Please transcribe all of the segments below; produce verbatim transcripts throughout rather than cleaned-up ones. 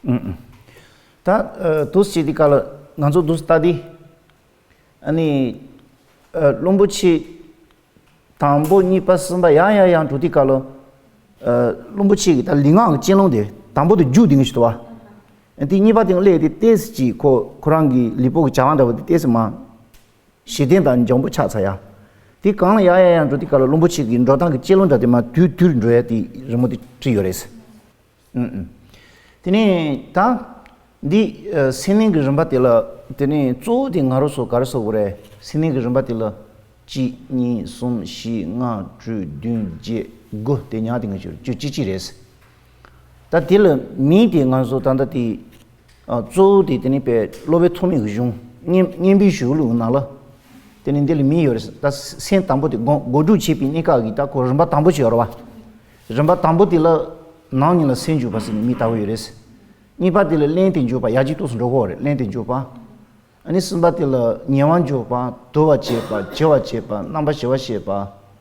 ཨུ་ཨུ། ད་ཨ་འདུག་སེ་བྱེད་དུས་སྐབས་ལ་ང་ཚོ་འདུག་སེ་ལྟ་དུས། ཨ་ནི་ཨ་བློན་པོ་ཆེ་དང་པོ་གཉིས་པ་གསུམ་པ་ཡར་ཡར་ཡར་འགྲོ་དུས་སྐབས་ལ། ཨ་བློན་པོ་ཆེ་གི་ད་ལུས་ངག་གི་སྤྱོད་ལམ་དེ་དང་པོ་དེ་རྒྱུགས་དེ་ངེས་ཤིག་འདུག་བ། དེ་གཉིས་པ་དེ་སླེབས་དེ་ཏོག་ཙམ་ཅིག་ཁོ་ཁོ་རང་གི་ལུས་པོ་གི་བྱ་བ་འདྲ་བོ་དེ་ཏོག་ཙམ་མར་ཞི་བདེ་དང་འཇམ་པོ་ཆགས་ཚར་ཡ། དེ་གང་ལ་ཡར་ཡར་ཡར་འགྲོ་དུས་སྐབས་ལ་བློན་པོ་ཆེ་གི་འགྲོ་སྟངས་ཀྱི་སྤྱོད་ལམ་འདྲ་དེ་མར་དུད་དུད་འགྲོ་ཡ་དེ་རི་མོ་དེ་བྲིས་ཡོད་རེད། ཨུ་ཨུ། དེ་ནས་ད་འདི་ཨ་སེམས་གནས་ཀྱི་རིམ་པ་དེ་ལ། དེ་ནས་གཙོ་བོ་དེ་ང་རང་ཚོ་ག་རེ་ཟེར་དགོས་རེད། སེམས་གནས་ཀྱི་རིམ་པ་དེ་ལ་གཅིག་གཉིས་གསུམ་བཞི་ལྔ་དྲུག་བདུན་བརྒྱད་དགུ་དེ་ཉག་དེ་ང་ཚོར་བཅུ་གཅིག་གཅིག་རེད། ད་དེ་ལ་མིང་དེ་ང་ཚོ་ད་ལྟ་དེ་ཨ་གཙོ་བོ་དེ་དེ་ནས་པའི་སློབ་དཔོན་ཐོགས་མེད་ཀྱི་གཞུང་སྙན་སྙན་པའི་གཞུང་ལུགས་ནང་ལ། དེ་ནས་འདི་ལ་མིང་ཡོད་རེད། ད་སེམས་དང་པོ་དེ་སྒོམ་སྒོམ་སྒྲུབ་བྱེད་པའི་གནས་སྐབས་ཀྱི་ད་ཁོ་རིམ་པ་དང་པོ་ཅིག་ཡོད་རེད་བ། རིམ་པ་དང་པོ་དེ་ལ་ནམ་ཉིད་ལ་སེམས་འཇུག་པ་ཟེར་ནས་མིང་བཏགས་ཀྱི་ཡོད་རེད། གཉིས་པ་དེ་ལ་བརླན་ཏེ་འཇུག་པ། ཡར་རྒྱས་ཏོག་ཙམ་འགྲོ་གི་ཡོད་རེད། བརླན་ཏེ་འཇུག་པ། ཨ་ནི་གསུམ་པ་དེ་ལ་ཉལ་བར་འཇུག་པ། དུལ་བར་བྱེད་པ། བྱེད་པར་བྱེད་པ། རྣམ་པར་ཞི་བར་བྱེད་པ།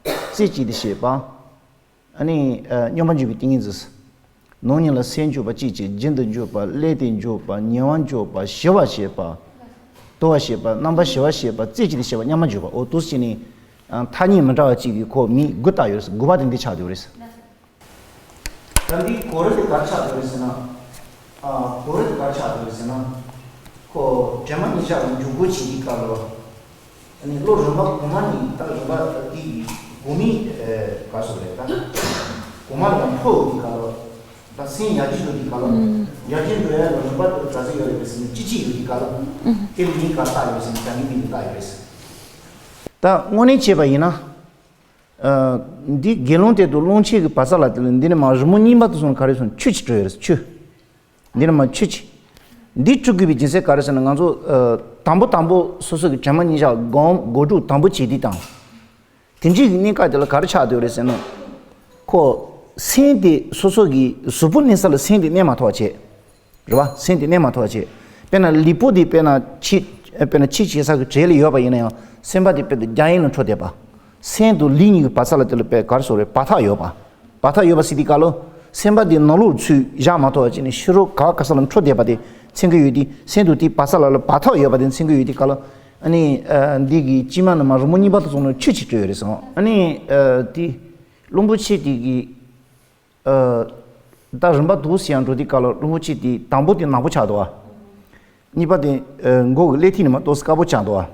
རྩེ་གཅིག་ཏུ་བྱེད་པ། ཨ་ནི་ཨ་སྙོམས་པར་འཇུག་པའི་ཏིང་ངེ་འཛིན། ནམ་ཉིད་ལ་སེམས་འཇུག་པ་གཅིག་བྱས། རྒྱུན་དུ་འཇུག་པ། བརླན་ཏེ་འཇུག་པ། ཉལ་བར་འཇུག་པ། ཞི་བར་བྱེད་པ། དུལ་བར་བྱེད་པ། རྣམ་པར་ཞི་བར་བྱེད་པ། རྩེ་གཅིག་ཏུ་བྱེད་པ། མཉམ་པར་འཇུག་པ། འོ་འདུག་སེ་བྱས་ནས་ཨ་ཐ་སྙད་མི་འདྲ་བ་གཅིག་གིས་ཁོ་མིང་དགུ་བཏགས་ཡོད་རེད། དགུ་པ་དེ་འདི་ཆགས་བསྡད་ཡོད་རེད། ད་འདི་གོ་རིམ་དེ་ག་རེ་ཆགས་འདུག་རེད་ཟེར་ན། ཨ་གོ་རིམ་དེ་ག་རེ་ཆགས་འདུག་རེད་ཟེར་ན། ཁོ་དྲན་པ་ཉིད་བཞག་གི་འཇུག་སྒོ་བྱེད་དུས་སྐབས་ལ། ཨ་ནི་བློ་རིམ་པ་གོང་མ་ནས་ད་རིམ་པ་འདི་གི་གོང་མའི་ཨ་ག་རེ་ཟེར་དགོས་རེད། ད་གོང་མ་ལ་འཕོ་འོང་དུས་སྐབས་ལ། ད་སེམས་ཡར་རྒྱས་འགྲོ་དུས་སྐབས་ལ། ཨུམ། ཡར་རྒྱས་འགྲོ་ཡ་ལ་རིམ་པ་དེ་ག་ཚོད་ཡོད་རེད་ཟེར་ན། བཅུ་གཅིག་ཡོད་དུས་སྐབས་ལ། ཨུམ། དེ་ལ་མིང་ག་རེ་བཏགས་ཡོད་ཟེར་ན། བྱ་ངན་མིང་དེ་བཏགས་ཡོད་རེད། ད་དངོས་གནས་བྱས་པ་ཡིན་ན། ཨ་འདི་དགེ་སློང་དེ་དང་སློབ་མཆེད་ཀྱི་བར་མཚམས་ལ། དེ་ལ་འདི་ནས་མར་རི་མོ་གཉིས་པ་དེ་ཚོ་ནས་ག་རེ་སོང་། ཆུ་ཅིག་བྲོས་ཡོད་རེད། ཆུ། འདི་ནས་མར་ཆུ་ཅིག་འདི་བྲོ་དགོས་པའི་རྒྱུ་མཚན་ག་རེ་ཟེར་ན། ང་ཚོ་ཨ་དང་པོ་དང་པོ་སོ་སོ་གི་དྲན་པ་ཉིད་བཞག་སྒོམ་སྒོམ་སྒྲུབ་དང་པོ་བྱེད་དུས་དང་། དེ་འདྲའི་གི་གནས་སྐབས་དེ་ལ་ག་རེ་ཆགས་བསྡད་ཡོད་རེད་ཟེར་ན། ཁོ་སེམས་དེ་སོ་སོ་གི་གཟུགས་པོ་གནས་ས་ལ་སེམས་དེ་གནས་མ་ཐུབ་པ་བྱས། རེད་བ། སེམས་དེ་གནས་མ་ཐུབ་པ་བྱས། དཔེར་ན་ལུས་པོ་དེ་དཔེར་ན་ཕྱི་དཔེར་ན་ཕྱི་བྱེད་ས་གི་གྲས་ལ་ཡོད་པ་ཡིན་ན་ཡང་། སེམས་པ་དེ་དཔེར་ན་རྒྱ་ཡན་ལ་འཕྲོ་བསྡད་པ། སེམས་དང་ལུས་གཉིས་ཀྱི་བར་མཚམས་ལ་དེ་ལ་དཔེ་ག་རེ་ཟེར་དགོས་རེད། བར་ཐག་ཡོད་པ། བར་ཐག་ཡོད་པ་ཟེར་དུས་སྐབས་ལ། སེམས་པ་དེ་ནང་ལོགས་ཚུར་བཞག་མ་ཐུབ་པ་བྱས་ནས་ཕྱི་རོལ་ག་བ་ག་ས་ལ་འཕྲོ་བསྡད་པ་དེ་མཚོན་གྱི་ཡོད་དུས། སེམས་དང་དེའི་བར་མཚམས་ལ་ལ་བར་ཐག་ཡོད་པ་དེ་མཚོན་གྱི་ཡོད་དུས་སྐབས་ལ། ཨ་ནི་ཨ་འདི་གི་དཀྱིལ་མ་ནས་མར་རི་མོ་གཉིས་པ་དེ་ཚོ་ནས་ཆུ་ཅིག་བྲོས་ཡོད་རེད་ཟེར། ཨ་ནི་ཨ་དེ་བློན་པོ་ཆེ་དེ་གི་ཨ་ད་རིམ་པ་འདུག་སེ་ཡར་འགྲོ་དུས་སྐབས་ལ། བློན་པོ་ཆེ་དེ་དང་པོ་དེ་ནག་པོ་ཆགས་འདུག་བ། གཉིས་པ་དེ་ཨ་མགོ་གི་ཀླད་ཐིག་ནས་མར་ཏོག་ཙམ་དཀར་པོ་ཆགས་འདུག་བ།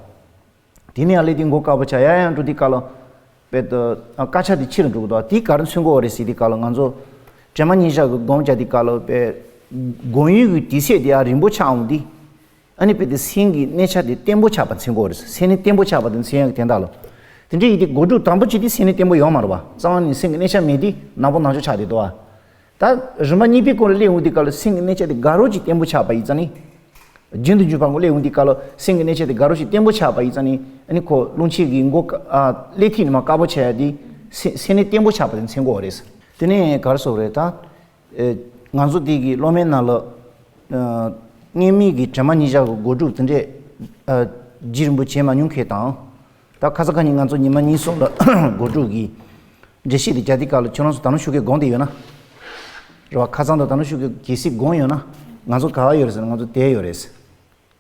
དེ་ནས་ཡར་ཀླད་ཐིག་མགོ་དཀར་པོ་ཆགས། ཡར་ཡར་འགྲོ་དུས་སྐབས་ལ་དཔེ་ད་དཀར་ཆ་དེ་ཕྱི་ལ་འགྲོ་གི་འདུག་བ། དེ་ག་རེ་མཚོན་གྱི་ཡོད་རེད་ཟེར་དུས་སྐབས་ལ། ང་ཚོ་དྲན་པ་ཉིད་བཞག་གི་སྒོམ་རྒྱག་དུས་སྐབས་ལ་དཔེ་སྒོམ་ཡུལ་གྱི་དུས་ཚོད་དེ་ཡར་རིང་པོ་ཆགས་འོང་དུས། ཨ་ནི་དཔེ་དེ་སེམས་ཀྱི་གནས་ཆ་དེ་བརྟན་པོ་ཆགས་པ་མཚོན་གྱི་ཡོད་རེད། སེམས་གནས་བརྟན་པོ་ཆགས་པ་དེ་མཚོན་ཡག་གི་དོན་དག་ལ། དེ་འདྲ་ཡིན་དུས་སྒོམ་སྒྲུབ་དང་པོ་བྱེད་དུས་སེམས་གནས་བརྟན་པོ་ཡོད་མ་རེད་བ། རྩ་བ་ནས་སེམས་ཀྱི་གནས་ཆ་མེད་དུས་ནག་པོ་ནག་ཆོ་ཆགས་བསྡད་འདུག་བ། ད་རིམ་པ་གཉིས་པའི་སྐོར་ལ་སླེབས་འོང་དུས་སྐབས་ལ། སེམས་ཀྱི་གནས་ཆ་དེ་དགའ་རབ་ཅིག་བརྟན་པོ་ཆགས་པ་ཡིན་ཙང་ནི། རྒྱུན་དུ་འཇུག་པ་སྐོར་སླེབས་འོང་དུས་སྐབས་ལ། སེམས་ཀྱི་གནས་ཆ་དེ་དགའ་རབ་ཅིག་བརྟན་པོ་ཆགས་པ་ཡིན་ཙང་ནི། ཨ་ནི་ཁོ་བློན་ཆེན་གྱི་མགོ་ཀ་ཨ་ཀླད་ཐིག་ནས་མར་དཀར་པོ་ཆགས་ཡ་དེ་སེམས་སེམས་གནས་བརྟན་པོ་ཆགས་པ་དེ་མཚོན་གྱི་ཡོད་རེད། དེ་ནས་ག་རེ་ཟེར་དགོས་རེད་ད། ཨེ་ང་ཚོ་འདི་གི་སློབ་མའི་ནང་ལ་ཨ་སྔོན་མའི་གི་དྲན་པ་ཉིད་བཞག་གི་སྒོམ་སྒྲུབ་དེ་འདྲས་ཨ་རྒྱུན་རིང་པོ་བྱས་མ་མྱོང་མཁན་དང་། ད་ཁ་སང་ཁ་ཉིན་ང་ཚོ་ཉི་མ་གཉིས་གསུམ་ལ་སྒོམ་སྒྲུབ་ཀྱི་འགྲེལ་བཤད་དེ་རྒྱག་དུས་སྐབས་ལ། ཁྱོད་རང་ཚོ་ད་ནང་བཞིན་གྱི་སྒོམ་བསྡད་ཡོད་ན། རེད་བ། ཁ་སང་དང་ད་ནང་བཞིན་གྱི་གལ་སྲིད་སྒོམ་ཡོད་ན། ང་ཚོ་ག་པར་ཡོད་རེད་ཟེར་ན། ང་ཚོ་དེར་ཡོད་རེད།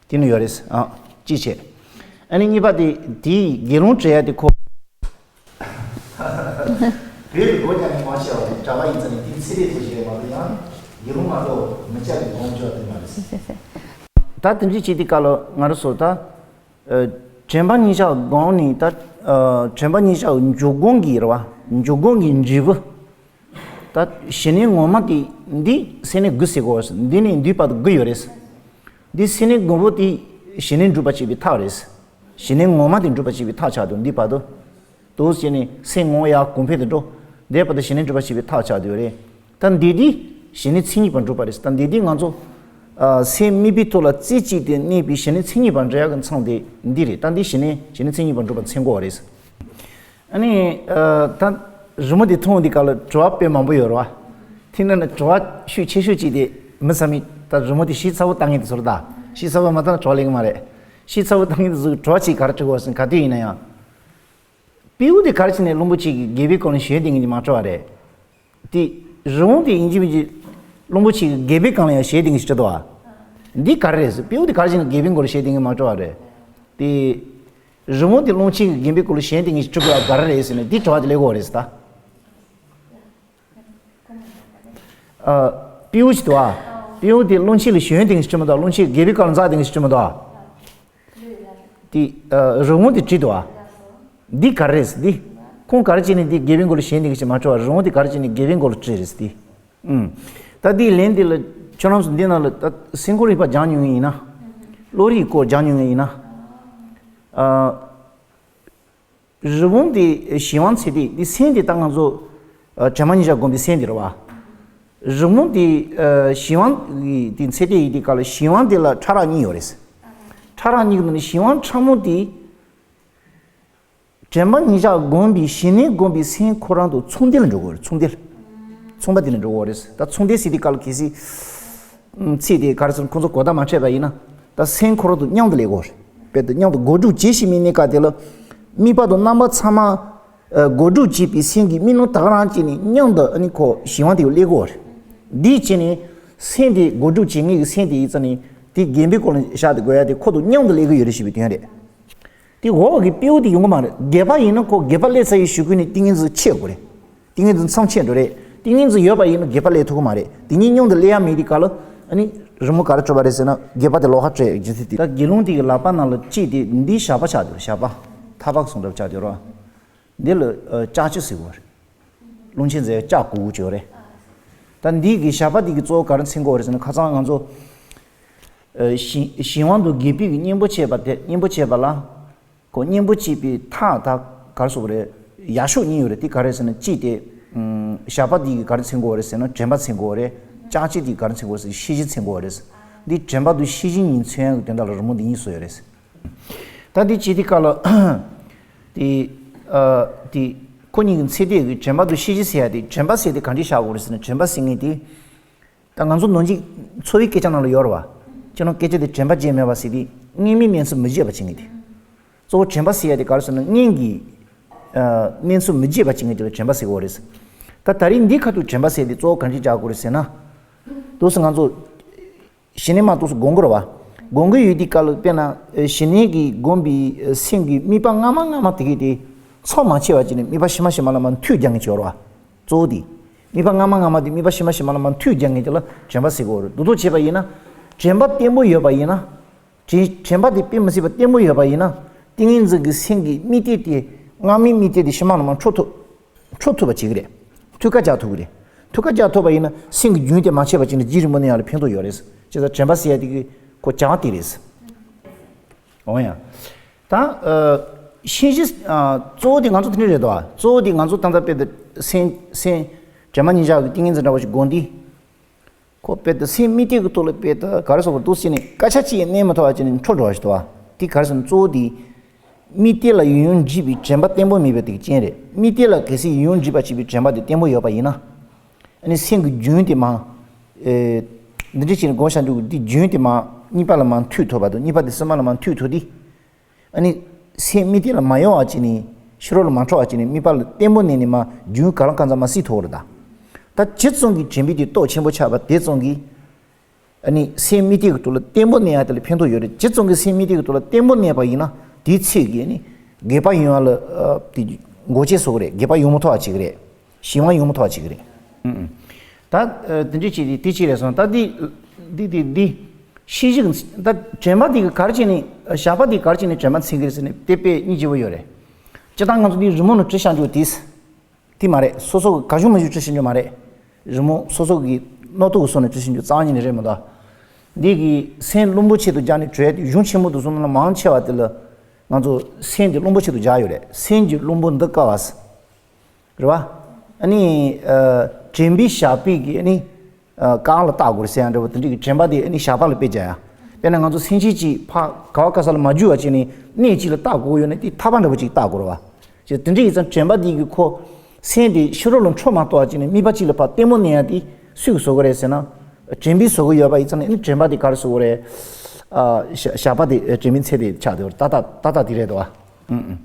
དེ་ནི་ཡོད་རེད། ཨ་གཅིག་བྱས། ཨ་ནི་གཉིས་པ་དེ། དེའི་དགེ་སློང་བྲལ་ཡ་དེ་ཁོ། བོད་ཀྱི་སྒོམ་རྒྱག་མཁན་མང་ཆེ་བ་དེ་གྲྭ་པ་ཡིན་ཙང་ནི། དེའི་ཚེ་རིང་ཚོ་ཞིག་རེད་མ་གཏོགས། ཡང་དགེ་སློང་མ་གཏོགས་མི་སྐྱ་གི་སྒོམ་བྱེད་པ་དེ་མ་རེད། ད་དེ་འདྲ་བྱེད་དུས་སྐབས་ལ་ང་རང་ཚོ་ད་ཨ་དྲན་པ་ཉིད་བཞག་སྒོམ་ནི། ད་ཨ་དྲན་པ་ཉིད་བཞག་འཇུག་སྒོམ་གྱི་རེད་བ། འཇུག་སྒོམ་གྱི་འབྲས་བུ། ད་ཞི་གནས་ངོ་མ་དེ་འདི་སེམས་གནས་དགུ་ཟེར་གོ། འདི་ནས་འདིའི་བར་དུ་དགུ་ཡོད་རེད། འདི་སེམས་གནས་དགུ་པོ་དེ་ཞི་གནས་སྒྲུབ་པར་བྱེད་པའི་ཐབས་རེད། ཞི་གནས་ངོ་མ་དེ་སྒྲུབ་པར་བྱེད་པའི་ཐབས་ཆགས་འདུག་འདིའི་བར་དུ། འདུག་སེ་བྱས་ནས་སེམས་ངོ་ཡར་གོང་འཕེལ་དུ་འགྲོ། འདིའི་བར་དུ་ཞི་གནས་སྒྲུབ་པར་བྱེད་པའི་ཐབས་ཆགས་བསྡད་ཡོད་རེད། ད་འདི་དེ་ཞི་གནས་མཚན་ཉིད་པར་སྒྲུབ་པ་རེད། ད་འདི་དེ་ང་ཚོ་ཨ་སེམས་དམིགས་པའི་ཐོག་ལ་རྩེ་གཅིག་ཏུ་གནས་པའི་ཞི་གནས་མཚན་ཉིད་པར་འགྲོ་ཡག་གི་མཚམས་དེ་འདི་རེད། ད་འདི་ཞི་གནས་ཞི་གནས་མཚན་ཉིད་པར་སྒྲུབ་པ་མཚོན་གྱི་ཡོད་རེད། ཨ་ནི་ཨ་ད་རི་མོ་འདི་མཐོང་འདི་ག་ལ་དྲི་བ་དཔེ་མང་པོ་ཡོད་རེད་བ། དེ་ནང་ནས་དྲི་བ་ཤུགས་ཆེ་ཤོས་གཅིག་དེ་མི་ཚང་མས་ད་རི་མོ་དེ་ཞིབ་ཚགས་པོ་ལྟ་མཁན་དེ་ཚོར། ད་ཞིབ་ཚགས་པོ་མ་ལྟ་ན་དྲི་བ་སླེབས་ཀྱི་མ་རེད། ཞིབ་ཚགས་པོ་ལྟ་མཁན་དེ་ཚོ་གི་དྲི་བ་གཅིག་ག་རེ་དྲི་དགོས་ཟེར་ན། ག་དུས་ཡིན་ན་ཡང་སྤྲེའུ་དེ་ག་རེ་བྱས་ནས་བློན་པོ་ཆེ་གི་སྒལ་པའི་སྐོར་ནས་ཞོན་བསྡད་མཁན་དེ་མ་དྲི་བ་རེད། དེ་རི་བོང་དེ་ཡིན་གཅིག་མིན་གཅིག་ རླུང་བུ་ཆེ་གི་སྒལ་པའི་སྒང་ལ་ཡང་ཞལ་དེ་ངེས་ཅིག་བྲིས་འདུག་བ། འདི་ག་རེ་རེད་ཟེར། སྤྲེའུ་དེ་ག་རེ་བྱས་ནས་སྒལ་པའི་མགོ་ལ་ཞལ་དེ་ངེས་མ་བྲིས་པ་རེད། དེ། རི་བོང་དེ་རླུང་ཆེ་གི་སྒལ་པའི་མགོ་ལ་ཞལ་དེ་ངེས་ཅིག་བྲིས་པ་ག་རེ་རེད་ཟེར་ནས་འདི་དྲི་བ་དེ་སླེབས་ཀྱི་ཡོད་རེད་ཟེར་ད། ཨ། སྤྲེའུ་ཞིག་འདུག་བ། སྤྲེའུ་དེ་རླུང་ཆེ་ལ་ཞོན་དེ་ངེས་ཅིག་བྲིས་མི་འདུག་རླུང་ཆེ་སྒལ་པའི་སྒང་ལ་འཛེགས་དེ་ངེས་ཅིག་བྲིས་མི་འདུག་དེ། ཨ། རི་བོང་དེ་བྲིས་འདུག་བ། འདི་ག་རེ་རེད་ཟེར་འདི། ཁོང་ག་རེ་བྱས་ནས་འདི་སྒལ་པའི་མགོ་ལ་ཞལ་དེ་ངེས་ཅིག་མ་བྲིས་པ། རི་བོང་དེ་ག་རེ་བྱས་ནས་སྒལ་པའི་མགོ་ལ་བྲིས་རེད་ཟེར་འདི། ཨུམ། ད་འདིའི་ལན་འདི་ལ་ཁྱོད་རང་ཚོ་འདི་ནང་ལ་ད་སེམས་ཁོང་རིག་པ་སྦྱངས་མྱོང་མཁན་ཡིན་ན། བློ་རིག་སྐོར་སྦྱངས་མྱོང་མཁན་ཡིན་ན། ཨ། རི་བོང་དེ་གཞན་དབང་ཚད་ལྡན་འདི་སེམས་དེ་ད་ང་ཚོ། ཨ། དྲན་པ་ཉིད་བཞག་སྒོམ་པའི་སེམས་དེ་རེད་བ། རི་བོང་དེ། ཨ། གཞན་དབང་གི་དེ་ཚད་ལྡན་ཡིན་དུས་སྐབས་ལ་གཞན་དབང་དེ་ལ་ཕྲ་རགས་གཉིས་ཡོད་རེད། ཕྲ་རགས་གཉིས་ཀྱི་ནང་ནས་གཞན་དབང་ཕྲ་མོ་དེ། དྲན་པ་ཉིད་བཞག་སྒོམ་པའི་གཞི་གནས་སྒོམ་པའི་སེམས་ཁོ་རང་དང་མཚུངས་ལྡན་ལ་འགྲོ་དགོས་རེད། མཚུངས་ལྡན། མཚུངས་པ་དེ་ལ་འགྲོ་དགོས་རེད། ད་མཚུངས་ལྡན་ཟེར་དུས་སྐབས་ལ་གལ་སྲིད། ཨམ། ཚིག་དེ་ག་རེ་ཟེར་ན་ཁོང་ཚོ་གོ་བརྡ་མ་འཕྲད་པ་ཡིན་ན། ད་སེམས་ཁོ་རང་དང་མཉམ་དུ་སླེབས་དགོས་རེད། དཔེར་ན་མཉམ་དུ་དགོད་སྒྲུབ་བྱེད་བཞིན་པའི་གནས་སྐབས་དེ་ལ། དམིགས་པ་དང་རྣམ་པ་ཚང་མ། ཨ། དགོད་སྒྲུབ་བྱེད་པའི་སེམས་ཀྱི་མིག་ནང་དག་རང་བྱས་ནས་མཉམ་དུ་ཨ་ནི་ཁོ་གཞན་དབང་དེ་སླེབས་དགོས་རེད། འདི་བྱས་ནས་སེམས་དེ་དགོད་སྒྲུབ་བྱེད་མཁན་གྱི་སེམས་དེ་ཡིན་ཙང་ནི་དེ་སྒལ་པའི་སྐོར་ལ་བཞག་སྟེ་དགོས་ཡ་དེ་ཁོ་དང་མཉམ་དུ་སླེབས་ཀྱི་ཡོད་རེད་ཞེས་པའི་དོན་རེད། དེ་འོག་གི་སྤྲེའུ་དེ་ཡོང་གི་མ་རེད། སྒལ་པ་ཡིན་ན་ཁོ་སྒལ་པ་སླེབས་ཚར་ཡི་གཞུག་གུ་ནས་ཏིང་ངེ་འཛིན་ཆད་དགོས་རེད། ཏིང་ངེ་འཛིན་མཚམས་ཆད་འགྲོ་རེད། ཏིང་ངེ་འཛིན་ཡོད་པ་ཡིན་ན་སྒལ་པ་སླེབས་ཐུབ་ཀྱི་མ་རེད། དེ་གཉིས་མཉམ་དུ་སླེབས་ཡ་མེད་དུས་སྐབས་ལ་ཨ་ནི་རི་མོ་ག་རེ་བྲིས་པ་རེད་ཟེར་ན་སྒལ་པ་དེ་ལོགས་ཀ་བྲིས་རྒྱུ་མཚན་དེ། ད་དགེ་སློང་དེ་གི་ལག་པ་ནང་ལ་གཅིག་དེ་འདི་ཞགས་པ་ཆགས་འདུག་ཞགས་པ། ཐག་པ་གསུང་འདྲ་ཆགས་འདུག་རོ། འདི་ལ་ཨ་ལྕགས་ཀྱུ་ཟེར་གོ་རེད། རླུང་ཆེན་ཟེར་ལྕགས་གུག་གུག་ཅིག་ཡོད་རེད། ད་འདི་གི་ཞགས་པ་འདི་གི་གཙོ་བོ་ག་རེ་མཚོན་གོ་རེད་ཟེར་ན་ཁ་སང་ང་ཚོ། ཨ། གཞན་གཞན་དབང་དང་སྒལ་པའི་གི་གཉེན་པོ་བྱེད་པ་དེ་གཉེན་པོ་བྱེད་པ་ལ། ཁོ་གཉེན་པོ་བྱེད་པའི་ཐག་ད་ག་རེ་ཟེར་དགོས་རེད། ཡ་ཤོག་གཉིས་ཡོད་རེད། དེ་ག་རེ་ཟེར་ན་གཅིག་དེ། ཨམ། ཞགས་པ་འདི་གི་ག་རེ་མཚོན་གོ་རེད་ཟེར་ན་དྲན་པ་མཚོན་གོ་རེད། ལྕགས་ཀྱུ་འདི་ག་རེ་མཚོན་གོ་རེད་ཟེར་ན་ཤེས་བཞིན་མཚོན་གོ་རེད། འདི་དྲན་པ་དང་ཤེས་བཞིན་གཉིས་མཚོན་ཡག་གི་དོན་དག་ལ་རི་མོ་འདི་གཉིས་བཟོས་ཡོད་རེད། ད་འདི་བྱེད་དུས་སྐབས་ལ། དེ། ཨ། དེ། ཁོ་གཉིས་ཀྱི་ཚད་ལྡན་གྱི་དྲན་པ་དང་ཤེས་བཞིན་ཟེར་ཡ་དེ་དྲན་པ་ཟེར་དེ་ག་འདྲས་བཞག་དགོས་རེད་ཟེར་ན་དྲན་པ་ཟེར་མཁན་དེ། ད་ང་ཚོ་ནང་གི་འཚོ་བའི་སྐད་ཆ་ནང་ལ་ཡོད་རེད་བ། ཁྱེད་རང་སྐད་ཆ་དེ་དྲན་པ་བརྗེད་མེད་པ་ཟེར་དེ་སྔོན་མའི་གནས་ཚུལ་མི་བརྗེད་པ་བྱེད་མཁན་དེ། གཙོ་བོ་དྲན་པ་ཟེར་ཡ་དེ་ག་རེ་ཟེར་ན་སྔོན་གྱི། ཨ། གནས་ཚུལ་མི་བརྗེད་པ་བྱེད་མཁན་དེ་ལ་དྲན་པ་ཟེར་དགོས་རེད། ད་ད་རིང་འདི་ཁ་ཐུག་དྲན་པ་ཟེར་དེ་གཙོ་བོ་ག་འདྲས་བཞག་དགོས་རེད་ཟེར་ན། དུས་སུ་ང་ཚོ། ཞི་གནས་མ་གཏོགས་སུ་སྒོམ་དགོས་རེད་བ། སྒོམ་གྱི་ཡོད་དུས་སྐབས་ལ་དཔེར་ན་ཞི་གནས་ཀྱི་སྒོམ་པའི་སེམས་ཀྱི་དམིགས་པ་སྔ་མ་སྔ་མ་དེ་གས་དེ་མཚམས་མ་ཆད་པ་བྱས་ནས་དམིགས་པ་ཕྱི་མ་ཕྱི་མ་ལ་མར་མཐུད་རྒྱག་མཁན་ཅིག་ཡོད་རེད་བ། གཙོ་བོ་དེ། དམིགས་པ་སྔ་མ་སྔ་མ་དེ་དམིགས་པ་ཕྱི་མ་ཕྱི་མ་ལ་མར་མཐུད་རྒྱག་མཁན་དེ་ལ་དྲན་པ་ཟེར་གྱི་ཡོད་རེད། དེ་ཚོ་བྱས་པ་ཡིན་ན། དྲན་དྲན་པ་དེ་དཔེ་མི་སྲིད་པ་དྲན་དྲན་པ་དེ་དཔེ་མི་སྲིད་པ་བརྟན་པོ་ཡོད་པ་ཡིན་ན། ཏིང་ངེ་འཛིན་གྱི་སེམས་ཀྱི་དམིགས་གཏད་དེ་སྔ་མའི་དམིགས་གཏད་དེ་ཕྱི་མ་ལ་མར་འཕྲོ་ཐུབ། འཕྲོ་ཐུབ་པ་བྱེད་ཀྱི་རེད། མཐུད་ཀ་རྒྱག་ཐུབ་ཀྱི་རེད། མཐུད་ཀ་རྒྱག་ཐུབ་པ་ཡིན་ན་སེམས་ཀྱི་རྒྱུན་དེ་མ་ཆད་པ་བྱས་ན་རྗེས་རིང་པོ་གནས་ཡག་ལ་ཕན་ཐོགས་ཡོད་རེད། བྱས་ཙང་དྲན་པ་ཟེར་ཡ་དེ་གི་ཁོ་བྱ་བ་དེ་རེད། འོ་ཡ། ད། ཨ། ཤེས་བཞིན། ཨ། གཙོ་བོ་དེ་ང་ཚོ་དེ་འདྲ་རེད་དོ། གཙོ་བོ་དེ་ང་ཚོ་ད་ལྟ་དཔེ་དེ་སེམས་སེམས་དྲན་པ་ཉིད་བཞག་གི་ཏིང་ངེ་འཛིན་འདྲ་བོ་ཞིག་སྒོམ་དུས། ཁོ་དཔེ་དེ་སེམས་དམིགས་གཏད་ཀྱི་ཐོག་ལ་དཔེ་དེ་ག་རེ་ཟེར་དགོས་འདུག་ཟེར་ནས་སྐད་ཆ་གཅིག་ཡང་གནས་མ་ཐུབ་པ་བྱས་ནས་འཕྲོ་འགྲོ་བ་ཞིག་འདུག་བ། དེ་ག་རེ་ཟེར་ན་གཙོ་བོ་དེ། དམིགས་གཏད་ལ་ཡུན་རིང་འཇིགས་པའི་དྲན་པ་བརྟན་པོ་མེད་པ་དེ་གི་རྐྱེན་རེད། དམིགས་གཏད་ལ་གལ་སྲིད་ཡུན་རིང་འཇིགས་པ་བྱེད་པའི་དྲན་པ་དེ་བརྟན་པོ་ཡོད་པ་ཡིན་ན། ཨ་ནི་སེམས་ཀྱི་རྒྱུན་དེ་མར། ཨེ། འདི་འདྲ་བྱས་ནས་སྒོམ་བཞག་འདུག་འདི་རྒྱུན་དེ་མར་གཉིས་པ་ལ་མར་མཐུད་ཐུབ་པ་དང་གཉིས་པ་དེ་གསུམ་པ་ལ་མར་མཐུད་ཐུབ་དུས། ཨ་ནི། སེམས་དམིགས་གཏད་ལ་མ་ཡོང་བ་བྱས་ནས་ཕྱི་རོལ་ལ་མ་འཕྲོ་བ་བྱས་ནས་དམིགས་པ་ལ་བརྟན་པོ་གནས་ནས་མར་རྒྱུན་གང་ལ་གང་འཚམ་མར་བསྲིང་ཐུབ་ཀྱི་རེད་ད། ད་ཇི་ཙམ་གྱིས་དྲན་པའི་དེ་རྟོགས་ཆེན་པོ་ཆགས་པ་དེ་ཙམ་གྱིས། ཨ་ནི་སེམས་དམིགས་གཏད་ཀྱི་ཐོག་ལ་བརྟན་པོ་གནས་ཡ་དེ་ལ་ཕན་ཐོགས་ཡོད་རེད། ཇི་ཙམ་གྱིས་སེམས་དམིགས་གཏད་ཀྱི་ཐོག་ལ་བརྟན་པོ་གནས་པ་ཡིན་ན་དེའི་ཚེ་གི་ཨ་ནི་སྒལ་པ་ཡོང་ཡ་ལ་ཨ་དེ་འགོག་རྐྱེན་བཟོ་གི་རེད། སྒལ་པ་ཡོང་མ་ཐུབ་པ་བྱེད་ཀྱི་རེད། གཞན་དབང་ཡོང་མ་ཐུབ་པ་བྱེད་ཀྱི་རེད། ཨུ་ཨུ། ད་ཨ་དེ་འདྲས་བྱས་ཏེ་དེ་གཅིག་རེད་སོང་། ད་འདི་འདི་འདི་འདི་ཤེས་བཞིན་ད་དྲན་པ་འདི་གི་ག་རེ་བྱས་ནས་ཞགས་པ་འདི་ག་རེ་བྱས་ནས་དྲན་པ་འཛིན་གྱི་རེད་ཟེར་ནས་དེ་དཔེ་སྙིང་རྗེ་པོ་ཡོད་རེད། སྤྱིར་བཏང་ང་ཚོ་འདི་རི་མོ་ནང་བྲིས་བཞག་རྒྱུ་དེ། དེ་མ་རེད། སོ་སོ་གི་ག་ཞུ་མ་ཞུ་བྲིས་ཤེས་རྒྱུ་མ་རེད། རི་མོ་སོ་སོ་གི་རྣོ་ཐུག་གི་སོ་ནས་བྲིས་ཤེས་རྒྱུ་རྩ་བ་ཉིད་ནས་རེད་མི་འདུག་འདི་གི་སེམས་རླུང་བུ་ཆེད་དུ་སྦྱར་ནས་བྲོས་ཏེ་གཞུང་ཆེན་མོ་དུ་སོང་ན་མང་ཆེ་བ་དེ་ལ་ང་ཚོ་སེམས་དེ་རླུང་བུ་ཆེད་དུ་སྦྱར་ཡོད་རེད། སེམས་ཀྱི་རླུང་བུ་འདི་དཀའ་བ་ཟེར། རེད་བ། ཨ་ནི། ཨ། དྲན་པའི་ཞགས་པའི་གི་ཨ་ནི། ཨ། རྐང་ལ་བཏགས་དགོས་རེད་ཟེར་ཡ་འདྲ་བོ་དེ་འདྲ་གི་དྲན་པ་དེ་ཨ་ནི་ཞགས་པ་ལ་དཔེ་སྦྱར་ཡ། དཔེར་ན་ང་ཚོ་སེམས་ཅན་གཅིག་ཕར་ག་བ་ག་ས་ལ་མ་རྒྱུག་པ་བྱས་ནས་གནས་གཅིག་ལ་བཏགས་དགོས་ཡོད་ན་དེ་ཐག་པ་འདྲ་བོ་ཅིག་བཏགས་དགོས་རེད་བ། ཅེས་དེ་འདྲ་ཡིན་ཙང་དྲན་པ་འདི་གི་ཁོ། སེམས་དེ་ཕྱི་རོལ་ལ་འཕྲོ་མ་གཏོགས་པ་བྱས་ནས་དམིགས་པ་གཅིག་ལ་ཕར་ལྟད་མོ་གནས་ཡ་དེ་སུས་བཟོ་གི་རེད་ཟེར་ན། དྲན་པས་བཟོ་གི་ཡོད་པ་ཡིན་ཙང་ནི་དྲན་པ་དེ་ག་རེ་བཟོ་གི་རེད། ཨ། ཞགས་ཞགས་པ་དེ་དྲན་པའི་ཚད་དེ་ཆགས་དེ་ཏག་ཏག་ཏག་ཏག་དེ་རེད་དོ། ཨུ་ཨུ།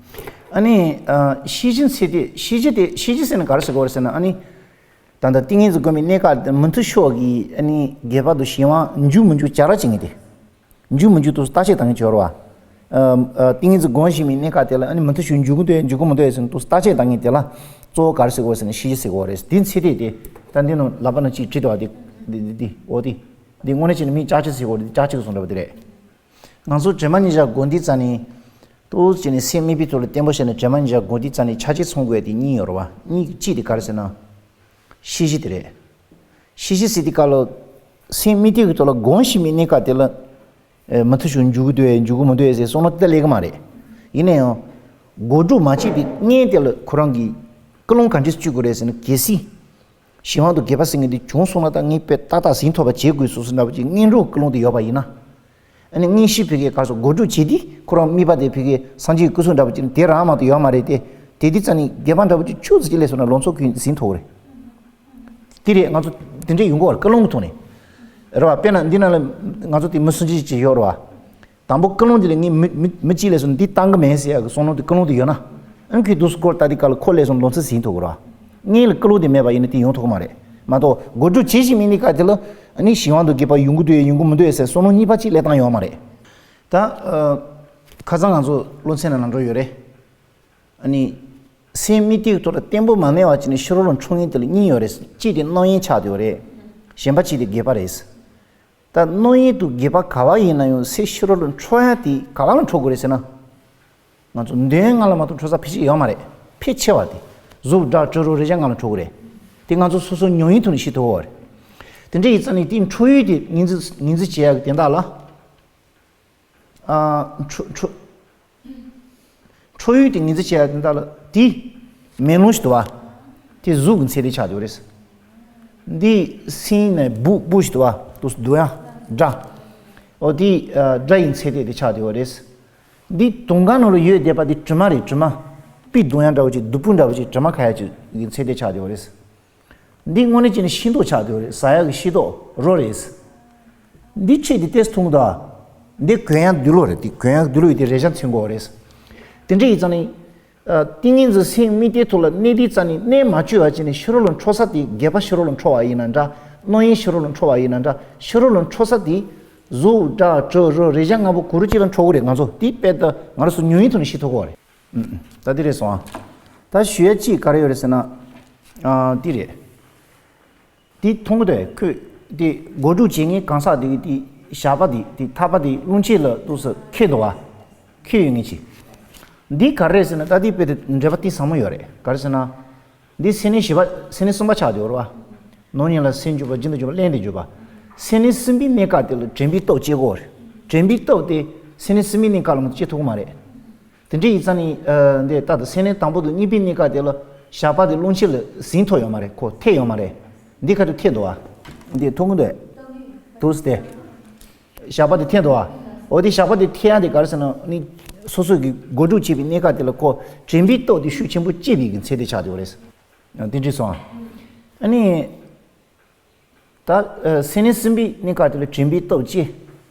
ཨ་ནི། ཨ། ཤེས་བཞིན་ཚད་དེ་ཤེས་བཞིན་དེ་ཤེས་བཞིན་ཟེར་ན་ག་རེ་ཟེར་གི་རེད་ཟེར་ན་ཨ་ནི། ད་ལྟ་ཏིང་ངེ་འཛིན་སྒོམ་པའི་གནས་སྐབས་དེ་མུ་མཐུད་ཤོག་གི་ཨ་ནི་སྒལ་པ་དང་གཞན་དབང་འཇུག་མི་འཇུག་བྱ་ར་བྱེད་ངེས་ཏེ། འཇུག་མི་འཇུག་དུ་བརྟག་དཔྱད་བཏང་གི་ཡོད་རེད་བ། ཨ་ཨ་ཏིང་ངེ་འཛིན་སྒོམ་བཞིན་པའི་གནས་སྐབས་དེ་ལ་ཨ་ནི་མུ་མཐུད་ཤོག་འཇུག་གི་འདུག་འཇུག་གི་མི་འདུག་ཟེར་ནས་དུ་བརྟག་དཔྱད་བཏང་ངེས་དེ་ལ་གཙོ་བོ་ག་རེ་ཟེར་དགོས་ཟེར་ན་ཤེས་བཞིན་ཟེར་དགོས་རེད། དེ་ཚེ་དེ་དེ་ད་འདི་ནང་ལབ་པ་ན་ཅིག་བྲིས་འདུག་བ། དེ་དེ་དེ་དེ་འོ་དེ་དེ་དངོས་གནས་བྱས་ན་མིང་ལྕགས་ཀྱི་ཟེར་དགོས་རེད། ལྕགས་ཀྱི་སོང་འདྲ་པོ་དེ་རེད། ང་ཚོ་དྲན་པ་ཉེར་བཞག་སྒོམ་དུས་ཙ་ནས། ཏོག་ཙམ་ནས་སེམས་དམིགས་པའི་ཐོག་ལ་བརྟན་པོ་བྱས་ནས་དྲན་པ་ཉེར་བཞག་སྒོམ་དུས་ཙ་ནས་ཆ་ཆེ་ཚང་དགོས་ཡ་དེ་གཉིས་ཡོད་རེད་བ། གཉིས་ཀྱི་གཅིག་དེ་ག་རེ་ཟེར་ན། ཤེས་བཞིན་དེ་རེད། ཤེས་བཞིན་ཟེར་དུས་སྐབས་ལ། སེམས་དམིགས་གཏད་ཀྱི་ཐོག་ལ་སྒོམ་བཞིན་པའི་གནས་སྐབས་དེ་ལ། ཨེ་མུ་མཐུད་ཤོག་འཇུག་གི་འདུག་ཨེ་འཇུག་གི་མི་འདུག་ཨེ་ཟེར་བསམ་བློ་དེ་སླེབས་ཀྱི་མ་རེད། ཡིན་ན་ཡང་། སྒོམ་སྒྲུབ་མ་བྱས་པའི་སྔོན་དེ་ལ་ཁོ་རང་གི་ཀུན་སློང་ག་འདྲས་སེ་བཅོས་དགོས་རེད་ཟེར་ན། གལ་སྲིད། གཞན་དབང་དང་སྒལ་པ་ཟེར་མཁན་དེ་བྱུང་སོང་ན། ད་ངས་དཔེ་ཏག་ཏག་ཟིན་ཐུབ་པ་བྱེད་དགོས་སོ་སོ་འདྲ་པོ་ཅིག་སྔོན་འགྲོ་ཀུན་སློང་དེ་ཡོད་པ་ཡིན་ན། ཨ་ནི་དངོས་གཞི་ཕ་གིའི་ག་རེ་ཟེར་སྒོམ་སྒྲུབ་བྱེད་དུས་ཁོ་རང་དམིགས་པ་དེ་ཕ་གིའི་སངས་རྒྱས་ཀྱི་སྐུ་གཟུགས་འདྲ་པོ་ཅིག་དེ་རང་མ་གཏོགས་ཡོད་མ་རེད་དེ། དེ་དུས་ཙ་ནས་སྒལ་པ་འདྲ་པོ་ཅིག་ཆུ་ཙམ་ཅིག་སླེབས་སོང་ན་ལང་ཚོ་ཁོས་ཟིན་ཐུབ་ཀྱི་རེད། དེ་རེད། ང་ཚོ་དེ་འདྲས་ཡོང་གི་ཡོད་རེད། ཀུན་སློང་གི་ཐོག་ནས་རེད་བ། དཔེར་ན་འདི་ནང་ལ་ང་ཚོ་དེ་མི་སུམ་ཅུ་ཅིག་ཡོད་རེད་བ། དང་པོ་ཀུན་སློང་དེ་ལ་ངས་མི་མི་མི་གཅིག་སླེབས་སོང་ན་འདི་བཏང་གི་མེད་ཟེར་ཡག་གི་བསམ་བློ་དེ་ཀུན་སློང་དེ་ཡོད་ན། ཨ་ནི་ཁོས་དུས་སུ་སྐོར་ལྟ་དུས་སྐབས་ལ་ཁོ་སླེབས་སོང་ན་ལང་ཚོ་ཟིན་ཐུབ་ཀྱི་རེད་བ། སྔོན་ལ་ཀུན་སློང་དེ་མེད་པ་ཡིན་ན་དེ་ཡོང་ཐུབ་ཀྱི་མ་རེད། མ་གཏོགས་སྒོམ་སྒྲུབ་བྱེད་བཞིན་པའི་གནས་སྐབས་དེ་ལ་ཨ་ནི་གཞན་དབང་དང་སྒལ་པ་ཡོང་གི་འདུག་ཡོད་ཡོང་གི་མི་འདུག་ཡོད་ཟེར་བསམ་བློ་གཉིས་པ་གཅིག་སླེབས་སྟངས་ཡོད་མ་རེད། ད་ཨ་ཁ་སང་ང་ཚོ་སློབ་ཚན་ནང་ལ་འགྲོ་ཡོད་རེད། ཨ་ནི། སེམས་དམིགས་གཏད་ཀྱི་ཐོག་ལ་བརྟན་པོ་མ་གནས་པ་བྱས་ནས་ཕྱི་རོལ་ལ་འཕྲོ་མཁན་དེ་ལ་གཉིས་ཡོད་རེད། གཅིག་དེ་རྣམ་གཡེང་ཆགས་བསྡད་ཡོད་རེད། གཞན་པ་གཅིག་དེ་སྒལ་པ་རེད། ད་རྣམ་གཡེང་དང་སྒལ་པ་ག་པར་ཡིན་ན་ཡང་སེམས་ཕྱི་རོལ་ལ་འཕྲོ་ཡ་དེ་ག་པ་ལ་འཕྲོ་དགོས་རེད་ཟེར་ན། ང་ཚོ་མདུན་ལྔ་ལ་མ་གཏོགས་འཕྲོ་ས་ཕལ་ཆེར་ཡོད་མ་རེད། ཕལ་ཆེ་བ་དེ། གཟུགས་སྒྲ་དྲི་རོ་རེག་བྱ་ལྔ་ལ་འཕྲོ་གི་རེད། དེ་ང་ཚོ་སོ་སོ་ཉམས་ཡུན་ཐུང་ནས་ཤེས་ཐུབ་ཀྱི་རེད། དེ་འདྲ་ཡིན་ཙང་ནས་དེའི་འཕྲོ་ཡུལ་དེ་ངོས་འཛིན་ངོས་འཛིན་བྱེད་ཡག་གི་དོན་དག་ལ། ཨ། འཕྲོ་འཕྲོ། འཕྲོ་ཡུལ་དེ་ངོས་འཛིན་བྱེད་ཡག་དོན་དག་ལ་དེ། མེ་ལོང་ཞིག་འདུག་བ། དེ་གཟུགས་ཀྱི་ཚད་དེ་ཆགས་བསྡད་ཡོད་རེད། འདི་སེམས་ནས་སྦུག་སྦུག་ཞིག་འདུག་བ། དུ་སྡུག་ཡང་། སྒྲ། འོ་དེ་ཨ་སྒྲ་ཡི་ཚད་དེ་དེ་ཆགས་བསྡད་ཡོད་རེད། འདི་དུང་སྒང་ནང་ལ་ཡོད་བསྡད་པ་དེ་དྲི་མ་རེད། དྲི་མ། སྤུས་སྡུག་ཡང་འདྲ་བོ་ཅིག་སྡུག་པོ་འདྲ་བོ་ཅིག་དྲི་མ་ཁ་ཡ་ཅིག་གི་ཚད་དེ་ཆགས་བསྡད་ཡོད་རེད། འདི་དངོས་གནས་བྱས་ན་ཤིང་ཏོག་ཆགས་བསྡད་ཡོད་རེད། ཟ་ཡག་གི་ཤིང་ཏོག་རོ་རེད། འདི་ཕྱེ་དེ་ཏེས་འཐུང་དོ། འདི་གོན་ཡག་དུག་ལོག་རེད། དེ་གོན་ཡག་དུག་ལོག་ཡོད་དེ་རེག་བྱ་མཚོན་གྱི་ཡོད་རེད། དེ་འདྲ་ཡིན་ཙང་ནི། ཨ། ཏིང་ངེ་འཛིན་སེམས་དམིགས་གཏད་ཐོག་ལ་གནས་དུས་ཙ་ནི་གནས་མ་བཅུག་པ་བྱས་ནས་ཕྱི་རོལ་ལ་འཕྲོ་ས་དེ་སྒལ་པ་ཕྱི་རོལ་ལ་འཕྲོ་བ་ཡིན་ན་འདྲ། རྣམ་གཡེང་ཕྱི་རོལ་ལ་འཕྲོ་བ་ཡིན་ན་འདྲ། ཕྱི་རོལ་ལ་འཕྲོ་ས་དེ། གཟུགས་སྒྲ་དྲི་རོ་རེག་བྱ་ལྔ་པོ་ག་རེ་གཅིག་ལ་འཕྲོ་གི་རེད། ང་ཚོ་དེ་དཔེ་ད་ང་རང་ཚོ་ཉམས་ཡུན་ཐུང་ནས་ཤེས་ཐུབ་ཀྱི་ཡོད་རེད། ཨུ་ཨུ། ད་འདི་རེད་སོང་ཨ། ད་ཞུ་ཡ་གཅིག་ག་རེ་ཡོད་རེད་ཟེར་ན། ཨ། འདི་རེད། འདི་མཐོང་གི་འདུག་ཁོས་འདི་སྒོམ་སྒྲུབ་བྱེད་མཁན་གང་ཟག་འདི་གི་འདི་ཞགས་པ་འདི་འདི་ཐག་པ་འདི་རླུང་ཕྱིན་ལ་འདུག་སེ་འཁྱེར་འདུག་བ། འཁྱེར་ཡོད་མཁན་ཅིག་འདི་ག་རེ་རེད་ཟེར་ན། ད་འདི་དཔེ་དེ་འགྲེལ་པ་གཏིང་ཟབ་མོ་ཡོད་རེད། ག་རེ་ཟེར་ན། འདི་སེམས་གནས་བཞི་པ་སེམས་གནས་གསུམ་པ་ཆགས་བསྡད་ཡོད་རེད་བ། ནོར་ཉིད་ལ་སེམས་འཇུག་པ་རྒྱུན་དུ་འཇུག་པ་བརླན་དུ་འཇུག་པ། སེམས་གནས་གསུམ་པའི་གནས་སྐབས་དེ་ལ་དྲན་པའི་སྟོབས་སྐྱེ་དགོས་རེད། དྲན་པའི་སྟོབས་དེ་སེམས་གནས་གསུམ་པའི་གནས་སྐབས་ལ་མ་གཏོགས་སྐྱེ་ཐུབ་ཀྱི་མ་རེད། དེ་འདྲ་ཡིན་ཙང་ནི་ཨ་འདི་ལྟ་དང་སེམས་གནས་དང་པོ་དང་གཉིས་པའི་གནས་སྐབས་དེ་ལ་ཞགས་པ་དེ་རླུང་ཕྱིན་ལ་ཟིན་ཐུབ་ཡོད་མ་རེད། ཁོ་ཐེག་ཡོད་མ་རེད། འདི་ཁ་ཐུག་ཐེག་འདུག་བ། འདི་མཐོང་གི་འདུག་འདུག་སྟེ། ཞགས་པ་དེ་ཐེག་འདུག་བ། འོ་དེ་ཞགས་པ་དེ་ཐེག་ཡག་དེ་ག་རེ་ཟེར་ན་ནི། སོ་སོ་གི་སྒོམ་སྒྲུབ་བྱེད་པའི་གནས་སྐབས་དེ་ལ་ཁོ་དྲན་པའི་སྟོབས་དེ་ཤུགས་ཆེན་པོ་སྐྱེས་པའི་གི་ཚད་དེ་ཆགས་འདུག་རེད། དེ་འདྲ་སོང་ཨ། ཨ་ནི། ད་ཨ་སེམས་གནས་གསུམ་པའི་གནས་སྐབས་དེ་ལ་དྲན་པའི་སྟོབས་སྐྱེ།